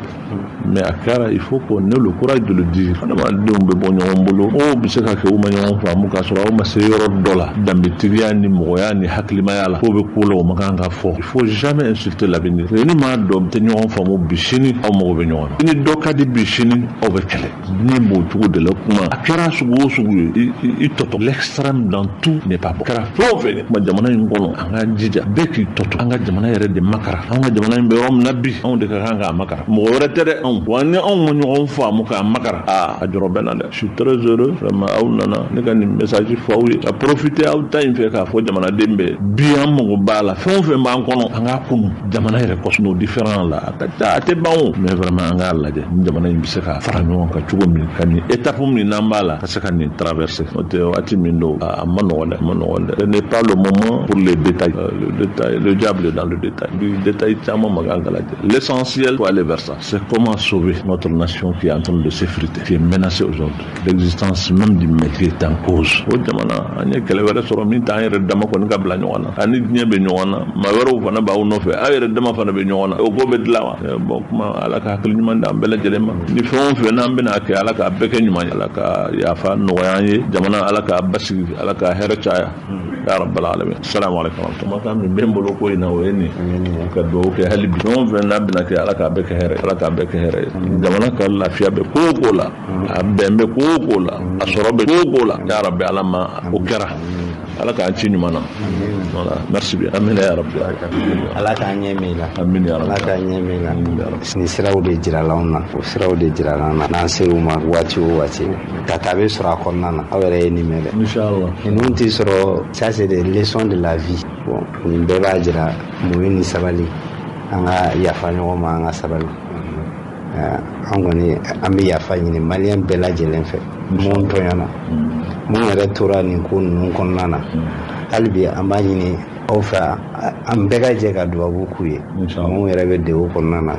mais a kɛra, il faut qu'on ait le courage de le dire. Adamadenw bɛ bɔ ɲɔgɔn bolo, mɔgɔw bɛ se ka kɛ u ma ɲɔgɔn faamu k'a sɔrɔ aw ma se yɔrɔ dɔ la, danbetigiya ni mɔgɔya ni hakilimaya la, ko bɛ ko la, o ma kan ka fɔ. Il faut jamais insulter l'avenir. Ni maa dɔ tɛ ɲɔgɔn faamu bi, sini aw mago bɛ ɲɔgɔn na. I ni dɔ ka di bi, sini aw bɛ kɛlɛ. Diɲɛ b'o cogo de la. Kuma a kɛra sugu o sugu ye, i tɔtɔ, l'extrême dans tout n'est pas bon. Kɛra fɛn o fɛn ye, kuma jamana in kɔnɔ, an k'an jija bɛɛ k'i tɔtɔ, an ka jamana yɛrɛ de makara. An ka jamana in bɛ yɔrɔ min na bi, anw de ka kan k'a makara, mɔgɔ wɛrɛ tɛ dɛ, anw. Wa ni anw ma ɲɔgɔn faamu k'a makara, aa, a jɔrɔ bɛ na dɛ. Je suis très heureux vraiment, aw nana ne ka nin message fɔ aw ye, ka profiter aw ta in fɛ k'a fɔ jamanaden bɛɛ bi, an mago b'a la, fɛn o fɛn b'an kɔnɔ, an k'a kunu jamana yɛrɛ kosɔn. Nos différends la, a ka ca, a tɛ ban o, mais vraiment an k'a lajɛ ni jamana in bɛ se ka fara ɲɔgɔn kan cogo min, ka nin étape min n'an b'a la, ka se ka nin traverser. N'o tɛ, waati min don, a ma nɔgɔn dɛ, a ma nɔgɔn dɛ. Ce n'est pas le moment pour les détails. Le détail, le diable est dans le détail. Bi détail caman ma kan ka lajɛ. L'essentiel, faut aller vers ça, c'est comment sauver notre nation qui est en train de s'effriter, qui est menacée aujourd'hui. L'existence même du métier est en cause. O jamana, an ye kɛlɛ wɛrɛ sɔrɔ min t'an yɛrɛ dama kɔni ka bila ɲɔgɔn na, ani diɲɛ bɛ ɲɔgɔn na, maa wɛrɛw fana b'aw nɔfɛ, aw yɛrɛ dama fana bɛ ɲɔgɔn na, o ko bɛ dilan wa? Bon, kuma, Ala ka hakili ɲuman d'an bɛɛ lajɛlen ma. Ni fɛn o fɛn n'an bɛna kɛ, Ala k'a bɛɛ kɛ ɲuman ye, Ala ka yafa nɔgɔya an ye, jamana Ala k'a basigi, Ala ka hɛrɛ caya, ya rabbal alamin. Assalamu alaikum wa rahmatullahi. Kumakan min bɛ n bolo ko in na, o ye nin, ka dugawu kɛ hali bi. Fɛn o fɛn n'a bɛna kɛ, Ala k'a bɛɛ kɛ hɛrɛ, Ala k'a bɛɛ kɛ hɛrɛ ye. Jamana ka lafiya bɛ ko o ko la, a bɛn bɛ ko o ko la, a sɔrɔ bɛ ko o ko la, ya rabbi, Ala ma o kɛra, Ala k'an ci ɲuman na. Voilà, merci bien. Amina ya rabbi. Ala k'an ɲɛ min la. Amin ya rabbi. Ala k'an ɲɛ min la. Nin siraw de jirala anw na, o siraw de jirala an na. N'an ser'u ma waati o waati, tata bɛ sɔrɔ a kɔnɔna na. Aw yɛrɛ ye nin mɛn dɛ. Inchallah. Ninnu tɛ sɔrɔ, ça c'est des leçons de la vie. Bon, nin bɛɛ b'a jira muɲu ni sabali, an ka yafa ɲɔgɔn ma, an ka sabali. An kɔni, an bɛ yafa ɲini maliyɛn bɛɛ lajɛlen fɛ, mun tɔɲɔna, mun yɛrɛ tora nin ko ninnu kɔnɔna na. Hali bi an b'a ɲini aw fɛ, an bɛɛ ka jɛ ka dubabu k'u ye. Mun yɛrɛ bɛ degun kɔnɔna na,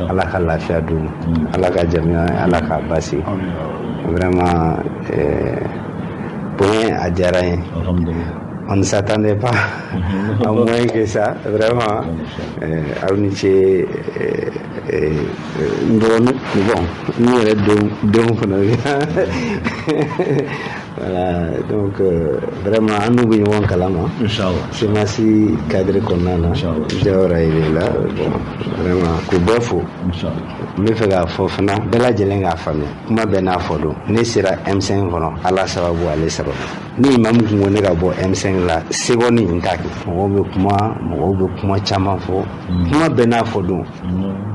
Ala ka lafiya d'u ma, Ala ka jamana, Ala k'a basi. Vraiment, bonya a diyara n ye. On ne s'attendait pas à moins que ça, vraiment. Aw ni ce, n dɔgɔnin. Bon, n yɛrɛ denw fana bɛ. Voilà, donc vraiment an n'u bɛ ɲɔgɔn kalama. Inchallah. CMAS cadre kɔnɔna na. Inchallah. Jawara il est là. Bon, vraiment k'u bɛɛ fo. Inchallah. N bɛ fɛ k'a fɔ fana bɛɛ lajɛlen k'a faamuya, kuma bɛɛ n'a fɔ don. Ne sera M5 kɔnɔ, Ala sababu, ale sababu. Ni imamu kun ko ne ka bɔ M5 la, seconde n t'a kɛ. Mɔgɔw bɛ kuma, mɔgɔw bɛ kuma caman fɔ. Kuma bɛɛ n'a fɔ don.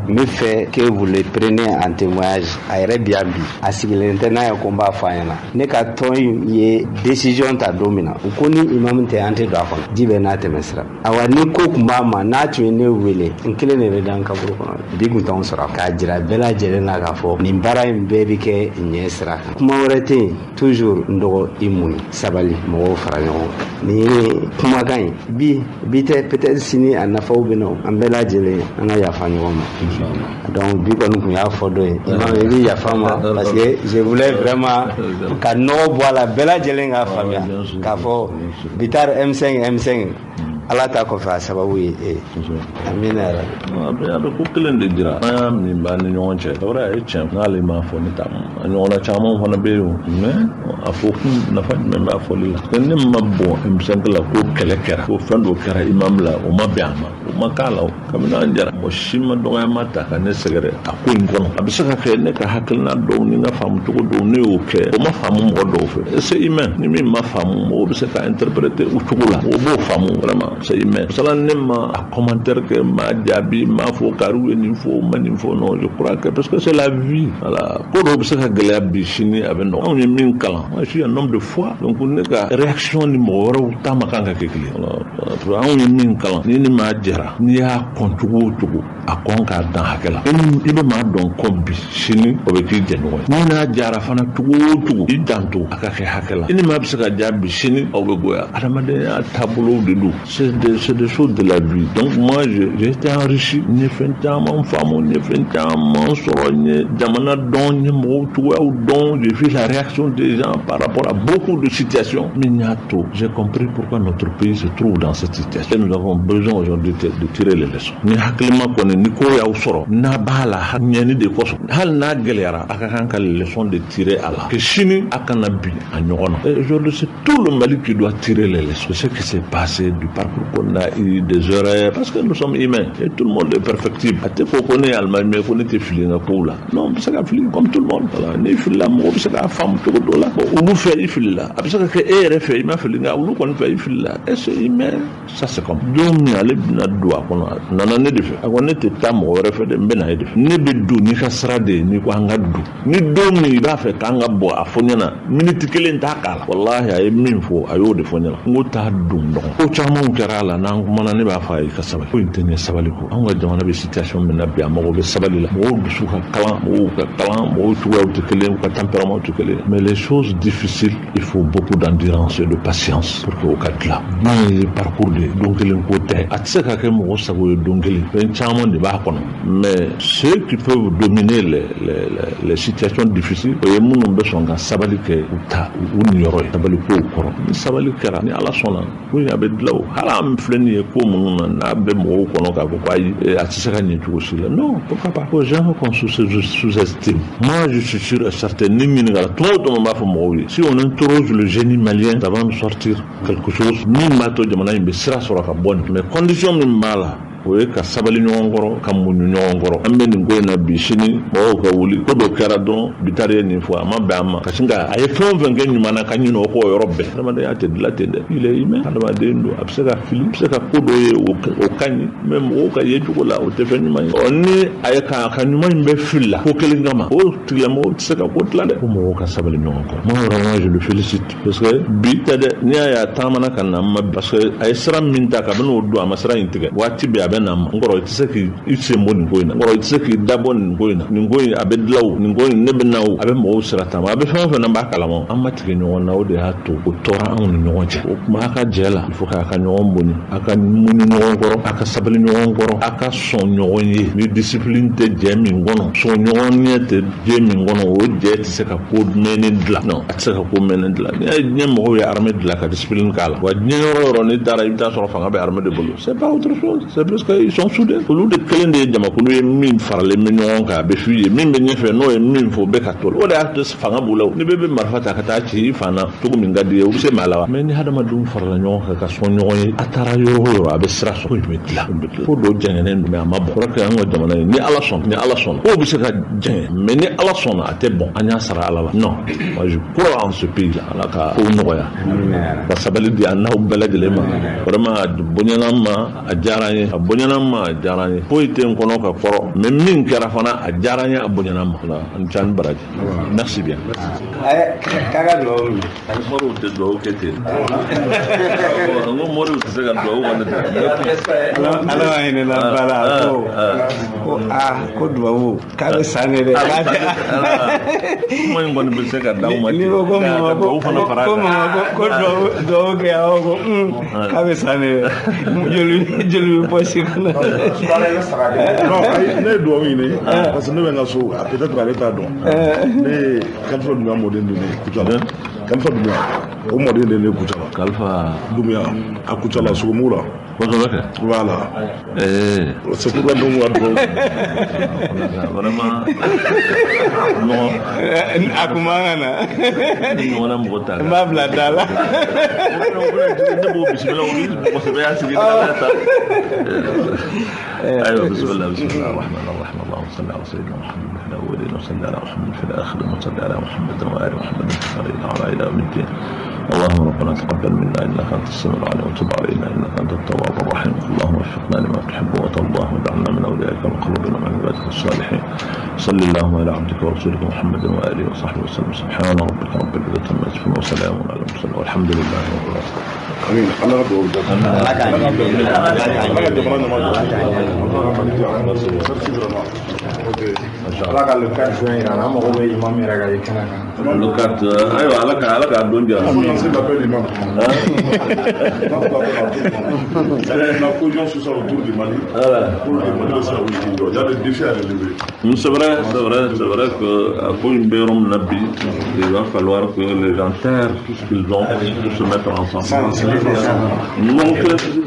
N bɛ fɛ que vous le preniez en témoignage. A yɛrɛ bi yan bi, a sigilen tɛ n'a ye ko n b'a fɔ a ɲɛna. Ne ka tɔn in ye décision ta don min na, u ko ni imamu tɛ, an tɛ don a kɔnɔ. Ji bɛ n'a tɛmɛ sira. Awa, ni ko kun b'a ma, n'a tun ye ne wele, n kelen de bɛ da n kaburu kɔnɔ. Bi kun t'anw sɔrɔ k'a jira bɛɛ lajɛlen na k'a fɔ nin baara in bɛɛ bɛ kɛ ɲɛ sira kan. Kuma wɛrɛ tɛ yen, toujours n dɔgɔ, i muɲu, sabali, mɔgɔw fara ɲɔgɔn kan. Nin ye kumakan ye bi, bi tɛ, peut-être sini a nafaw bɛ na. An bɛɛ lajɛlen, an ka yafa ɲɔgɔn ma. Donc bi kɔni kun y'a fɔ dɔ ye, imam, i bɛ yafa ma, parce que je voulais vraiment ka nɔgɔ bɔ a la, bɛɛ lajɛlen k'a faamuya k'a fɔ Bittar M5 M5, Ala ta kɔfɛ, a sababu ye e ye. Amina yarabi. A bɛ ko kelen de jira, an y'a min b'an ni ɲɔgɔn cɛ. C'est vrai, a ye tiɲɛ, n'ale m'a fɔ, ne t'a a ɲɔgɔnna caman fana bɛ yen o. Mais a fɔ kun, nafa jumɛn b'a fɔli la? Ne ma bɔ M5 la ko kɛlɛ kɛra, ko fɛn dɔ kɛra imam la, o ma bɛn a ma, o ma k'a la. O kabini an jara, mɔgɔ si ma dɔgɔyama ta ka ne sɛgɛrɛ a ko in kɔnɔ. A bɛ se ka kɛ ne ka hakilina dɔw ni n ka faamu cogo dɔw, ne y'o kɛ, o ma faamu mɔgɔ dɔw fɛ. C'est humain. Ni min ma faamu, mɔgɔw bɛ se ka interpréter o cogo la, o b'o faamu. Vraiment, c'est humain. Misala, ne ma a commentaire kɛ, ma jaabi, ma fɔ kariw ye nin fɔ, ma nin fɔ. Non, je crois que parce que c'est la vie. Voilà, ko dɔw bɛ se ka gɛlɛya bi, sini a bɛ nɔgɔya. Anw ye min kalan, moi je suis un homme de foi, donc ne ka réaction ni mɔgɔ wɛrɛw ta ma kan ka kɛ kelen. Voilà, anw ye min kalan, ni maa jɛra, n'i y'a kɔn cogo o cogo, a kɔn k'a dan hakɛ la. I bɛ maa dɔn kɔ bi, sini o bɛ k'i jɛɲɔgɔn ye. Ni n'a jara fana cogo o cogo, i janto a ka kɛ hakɛ la. I ni maa bɛ se ka ja bi, sini aw bɛ goya. Adamadenya taabolow de don, c'est des choses de la vie. Donc moi, j'ai été enrichi. N ye fɛn caman faamu, n ye fɛn caman sɔrɔ, n ye jamana dɔn, n ye mɔgɔw cogoyaw dɔn. J'ai vu la réaction des gens par rapport à beaucoup de situations. Min y'a to, j'ai compris pourquoi notre pays se trouve dans cette situation, et nous avons besoin aujourd'hui de tirer les leçons. Ni hakilima kɔni, ni ko y'aw sɔrɔ, n'a b'a la ɲɛni de kosɔn, hali n'a gɛlɛyara, a ka kan ka leçon de tirer a la, que sini a kana bin a ɲɔgɔn na. Et aujourd'hui, c'est tout le Mali qui doit tirer les leçons de ce qui s'est passé, du parcours qu'on a eu, des erreurs, parce que nous sommes humains et tout le monde est perfectible. A tɛ fɔ ko ne ye alimami ye ko ne tɛ fili n ka kow la. Non, n bɛ se ka fili comme tout le monde. Voilà, n'i filila, mɔgɔ bɛ se k'a faamu cogo dɔ la. Bon, olu fɛ i filila, a bɛ se ka kɛ e yɛrɛ fɛ i ma fili, nka olu kɔni fɛ i filila, et c'est humain, ça c'est comme don min ale bɛna don a kɔnɔ, a nana ne de fɛ. A ko ne tɛ taa mɔgɔ wɛrɛ fɛ dɛ, n bɛ na e de fɛ. Ne bɛ don n'i ka sira de ye, n'i ko an ka don. Ni don min i b'a fɛ k'an ka bɔ, a fɔ ɲɛna, miniti kelen t'a k'a la. Walahi, a ye min fɔ, a y'o de fɔ ɲɛna. N ko t'a don dɔgɔ. Ko camanw kɛra a la, n'an kumana, ne b'a fɔ a ye ka sabali. Ko in tɛ ɲɛ sabali kɔ. Anw ka jamana bɛ situation min na bi, a mago bɛ sabali la. Mɔgɔw dusu ka kalan, mɔgɔw ka kalan, mɔgɔw cogoyaw tɛ kelen, u ka tempérament tɛ kelen. Mais les choses difficiles, il faut beaucoup d'endurance et de patience pour que o ka dilan. N'a ye parcours de ye, don kelen ko tɛ. A tɛ se ka kɛ mɔgɔ sago ye don kelen. Fɛn caman de b'a kɔnɔ. Mais ceux qui peuvent dominer les situations difficiles, o ye minnu bɛ sɔn ka sabali kɛ u ta u niyɔrɔ ye. Sabali kow kɔrɔ. Ni sabali kɛra, ni Ala sɔnna, ko in a bɛ dilan o. Hali an filɛ nin ye ko minnu na, n'a bɛ mɔgɔw kɔnɔ k'a fɔ ko ayi, a tɛ se ka ɲɛ cogo si la. Non, pourquoi pas? Faut jamais qu'on sous-estime. Moi, je suis sûr et certain, ni ɲininkara tuma o tuma, n b'a fɔ mɔgɔw ye, si on interroge le génie malien, ça va nous sortir quelque chose min b'a to jamana in bɛ sira sɔrɔ ka bɔ nin. Mais condition min b'a la, o ye ka sabali ɲɔgɔn kɔrɔ, ka muɲu ɲɔgɔn kɔrɔ. An bɛ nin ko in na bi, sini mɔgɔw ka wuli ko dɔ kɛra dɔrɔn, Bittar ye nin fɔ, a ma bɛn a ma, ka sin ka a ye fɛn o fɛn kɛ ɲuman na, ka ɲinɛ o kɔ o yɔrɔ bɛɛ. Adamadenya tɛ dilan ten dɛ. Il est humain, adamaden don, a bɛ se ka fili, a bɛ se ka ko dɔ ye, o ka ɲi, mais mɔgɔw ka yecogo la, o tɛ fɛn ɲuman ye. Ɔ, ni a ye ka ɲuman in bɛɛ fili la ko kelen kama, o tigilamɔgɔw tɛ se ka ko dilan dɛ. Ko mɔgɔw ka sabali ɲɔgɔn kɔrɔ. Moi vraiment, je le félicite, parce que bi tɛ dɛ, n'i y'a ye a taamana ka na n ma, parce que a ye sira min ta kabini o don, a ma sira in tigɛ. Waati bɛɛ a bɛ na n ma: n kɔrɔ, i tɛ se k'i sen bɔ nin ko in na, n kɔrɔ, i tɛ se k'i da bɔ nin ko in na, nin ko in a bɛ dilan o, nin ko in ne bɛ na o. A bɛ mɔgɔw sira taama, a bɛ fɛn o fɛn na, n b'a kalama. An ma tigɛ ɲɔgɔn na, o de y'a to o tɔɔrɔ anw ni ɲɔgɔn cɛ. O tuma, a ka jɛ la, il faut k'a ka ɲɔgɔn bonya, a ka muɲu ɲɔgɔn kɔrɔ, a ka sabali ɲɔgɔn kɔrɔ, a ka sɔn ɲɔgɔn ye. Ni discipline tɛ jɛ min kɔnɔ, sɔn ɲɔgɔn ɲɛ tɛ jɛ min kɔnɔ, o jɛ tɛ se ka ko mɛnnen dilan. Non, a tɛ se ka ko mɛnnen dilan. N'i y'a ye diɲɛ mɔgɔw ye armée dilan ka discipline k'a la, wa diɲɛ yɔrɔ o yɔrɔ n'i taara, i bɛ taa sɔrɔ fanga bɛ armée de bolo. C'est pas autre chose, c'est parce Parce que ils sont soudés. Olu de kelen de ye jamakulu ye min faralen bɛ ɲɔgɔn kan, a bɛ f'u ye min bɛ ɲɛfɛ, n'o ye min fɔ, bɛɛ ka to. O de y'a to fanga b'u la. Ni bɛɛ bɛ marifa ta ka taa ci i fan na cogo min ka di ye, u bɛ se maa la wa? Mais ni hadamadenw farala ɲɔgɔn kan ka sɔn ɲɔgɔn ye, a taara yɔrɔ o yɔrɔ, a bɛ sira sɔrɔ. Ko in bɛ dilan, ko dɔ jɛngɛnnen don, mais a ma bɔn. Kɔrɔ kɛ an ka jamana ye, ni Ala sɔnna, ni Ala sɔnna, kow bɛ se ka jɛngɛ, mais ni Ala sɔnna, a tɛ bɔn. An y'a sara Ala la. Non, moi je crois en ce pays là. Ala ka kow nɔgɔya, ka sabali di an n'aw bɛɛ lajɛlen ma. Vraiment, a bonyana n ma, a diyara n ye, a bonyana n ma, a diyara n ye. Foyi tɛ n kɔnɔ ka kɔrɔ, mais min kɛra fana, a diyara n ye, a bonyana n ma. An ca ni baraji. Merci bien. K'a ka dugawu minɛ. Moriw tɛ dugawu kɛ ten. N ko moriw tɛ se ka dugawu kɔni tɛ. Ala ma hinɛ na ba la, ko aa, ko dubabu k'a bɛ san de dɛ. Kuma in kɔni bɛ se ka d'aw ma. N'i ko mama ko ko mama ko dubabu kɛ, a b'a fɔ ko k'a bɛ san de dɛ, joli joli bɛ bɔ si kɔnɔ. Non, ne ye dugawu ɲini parce que ne bɛ n ka so, a peut-être ale t'a dɔn. Ne ye Kalifa Dunbiya mɔden de ye Kucala. Kalifa Dunbiya, o mɔden de ye Kucala. Kalifa Dunbiya, a Kucala Sogomugu la. Kosɛbɛ kɛ. Voilà. C'est pourquoi donc wa dugawu. Vraiment, mɔgɔ. A kun man kan na. Ni ɲɔgɔnna mɔgɔ t'a N b'a bila da la. Ne b'o bisimila, o mɔgɔ sɛbɛ y'a sigi n'a ta. أيوه، بسم الله، بسم الله الرحمن الرحيم. اللهم صل على سيدنا محمد في الاولين، وصل على محمد في الاخرين، وصل على محمد وال محمد في الى الى يوم الدين. اللهم ربنا تقبل منا انك انت السميع العليم، وتب علينا انك انت التواب الرحيم. اللهم وفقنا لما تحب وترضاه، واجعلنا من اوليائك المقربين ومن عبادك الصالحين. صل اللهم على عبدك ورسولك محمد واله وصحبه وسلم. سبحان ربك رب العزه عما يصفون، وسلام على المرسلين، والحمد لله رب العالمين. Amin. Ala ka dugawu jaabi. Ala k'an ɲɛ. Ala ka jamana ɲuman jɔ. Ala ka Mali jɔ. Merci vraiment. Ok. Ala ka le 4 juin yira an na, an mago bɛ imam yɛrɛ ka ye kɛnɛ kan. Le 4, ayiwa, Ala k'a don jira. Il faut lancer l'appel, imam. Lance l'appel à tout le monde. La cohésion sociale autour du Mali. Pour que le Mali bɛ se ka wuli k'i jɔ. Il y a des défis à relever. C'est vrai, c'est vrai, c'est vrai que à ko in bɛ yɔrɔ min na bi, il va falloir que les gens terrent tout ce qu'ils ont pour se mettre ensemble. Mɔgɔ kelen tɛ se,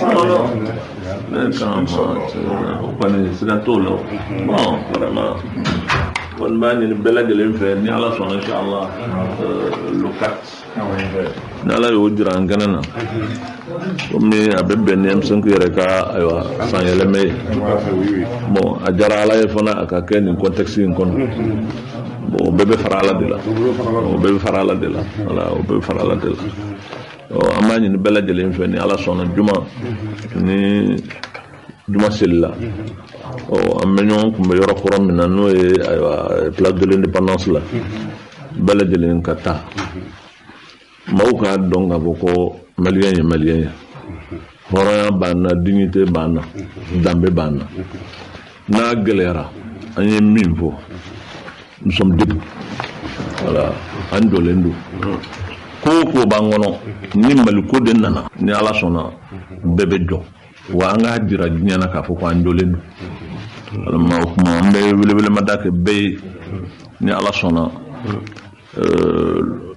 non, non. Ne kan o kɔni siga t'o la. Bon, vraiment, kɔni b'a ɲini bɛɛ lajɛlen fɛ, ni Ala sɔnna, inshallah, le 4, ni Ala y'o jira an kɛnɛ na, komi a bɛ bɛn ni M5 yɛrɛ ka, ayiwa, san yɛlɛmɛ ye. Bon, a diyara Ala ye fana a ka kɛ nin contexte in kɔnɔ. Bon, o bɛɛ bɛ fara Ala de la, o bɛɛ bɛ fara Ala de la. Voilà, o bɛɛ bɛ fara Ala de la. Ɔ, an b'a ɲini bɛɛ lajɛlen fɛ, ni Ala sɔnna, juma ni juma selila, ɔ, an bɛ ɲɔgɔn kunbɛ yɔrɔ kɔrɔ min na, n'o ye, ayiwa, place de l'Indépendance la, bɛɛ lajɛlen ka taa. Maaw k'a dɔn k'a fɔ ko maliyɛn ye maliyɛn ye, hɔrɔnya b'an na, dignité b'an na, danbe b'an na. N'a gɛlɛyara, an ye min fɔ, nous sommes debout. Voilà, an jɔlen don. Ko o ko b'an kɔnɔ, ni Maliko de nana, ni Ala sɔnna, bɛɛ bɛ jɔ. Wa an k'a jira diɲɛ na k'a fɔ ko an jɔlen don. Walima o tuma, an bɛ welewelemada kɛ bɛɛ ye, ni Ala sɔnna,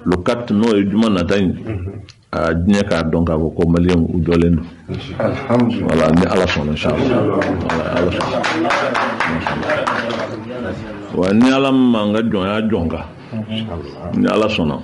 le 4, n'o ye juma nata in, a diɲɛ k'a dɔn k'a fɔ ko maliyɛnw u jɔlen don. Voilà, ni Ala sɔnna, inchallah. Voilà, Ala sɔnna. Wa ni Ala ma n ka jɔnya jɔn kan, ni Ala sɔnna.